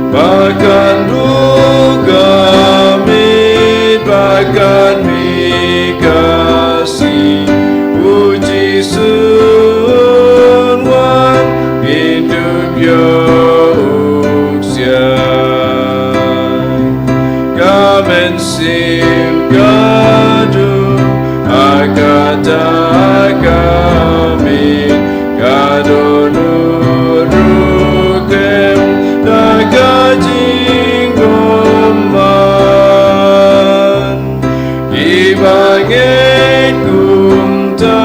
Ba kan duh ka miet, ba kan mih ka sngi, U Jisu un wan, ngin dup ïoh u ksiang. Ka mynsiem ka duh ha kata ka miet, ka dohnud ruh khlem da ka jingbymman. Kiba ngeit kumta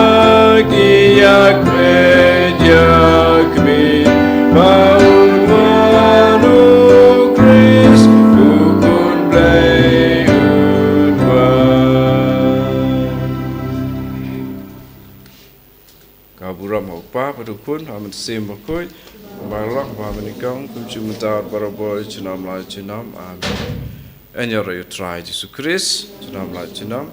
ki ïakhmih ïakhmih, ba un wan U Khrist, U Khun Blei un wan. Ka burom ha U Kpa bad U Khun bad U Mynsiem Bakhuid, kumba la long, kumba mynnyngkong, kumjuh mynta, barabor, junom la junom. Amen. Yn ïaroh ïa U Trai Jisu Khrist, junom la junom.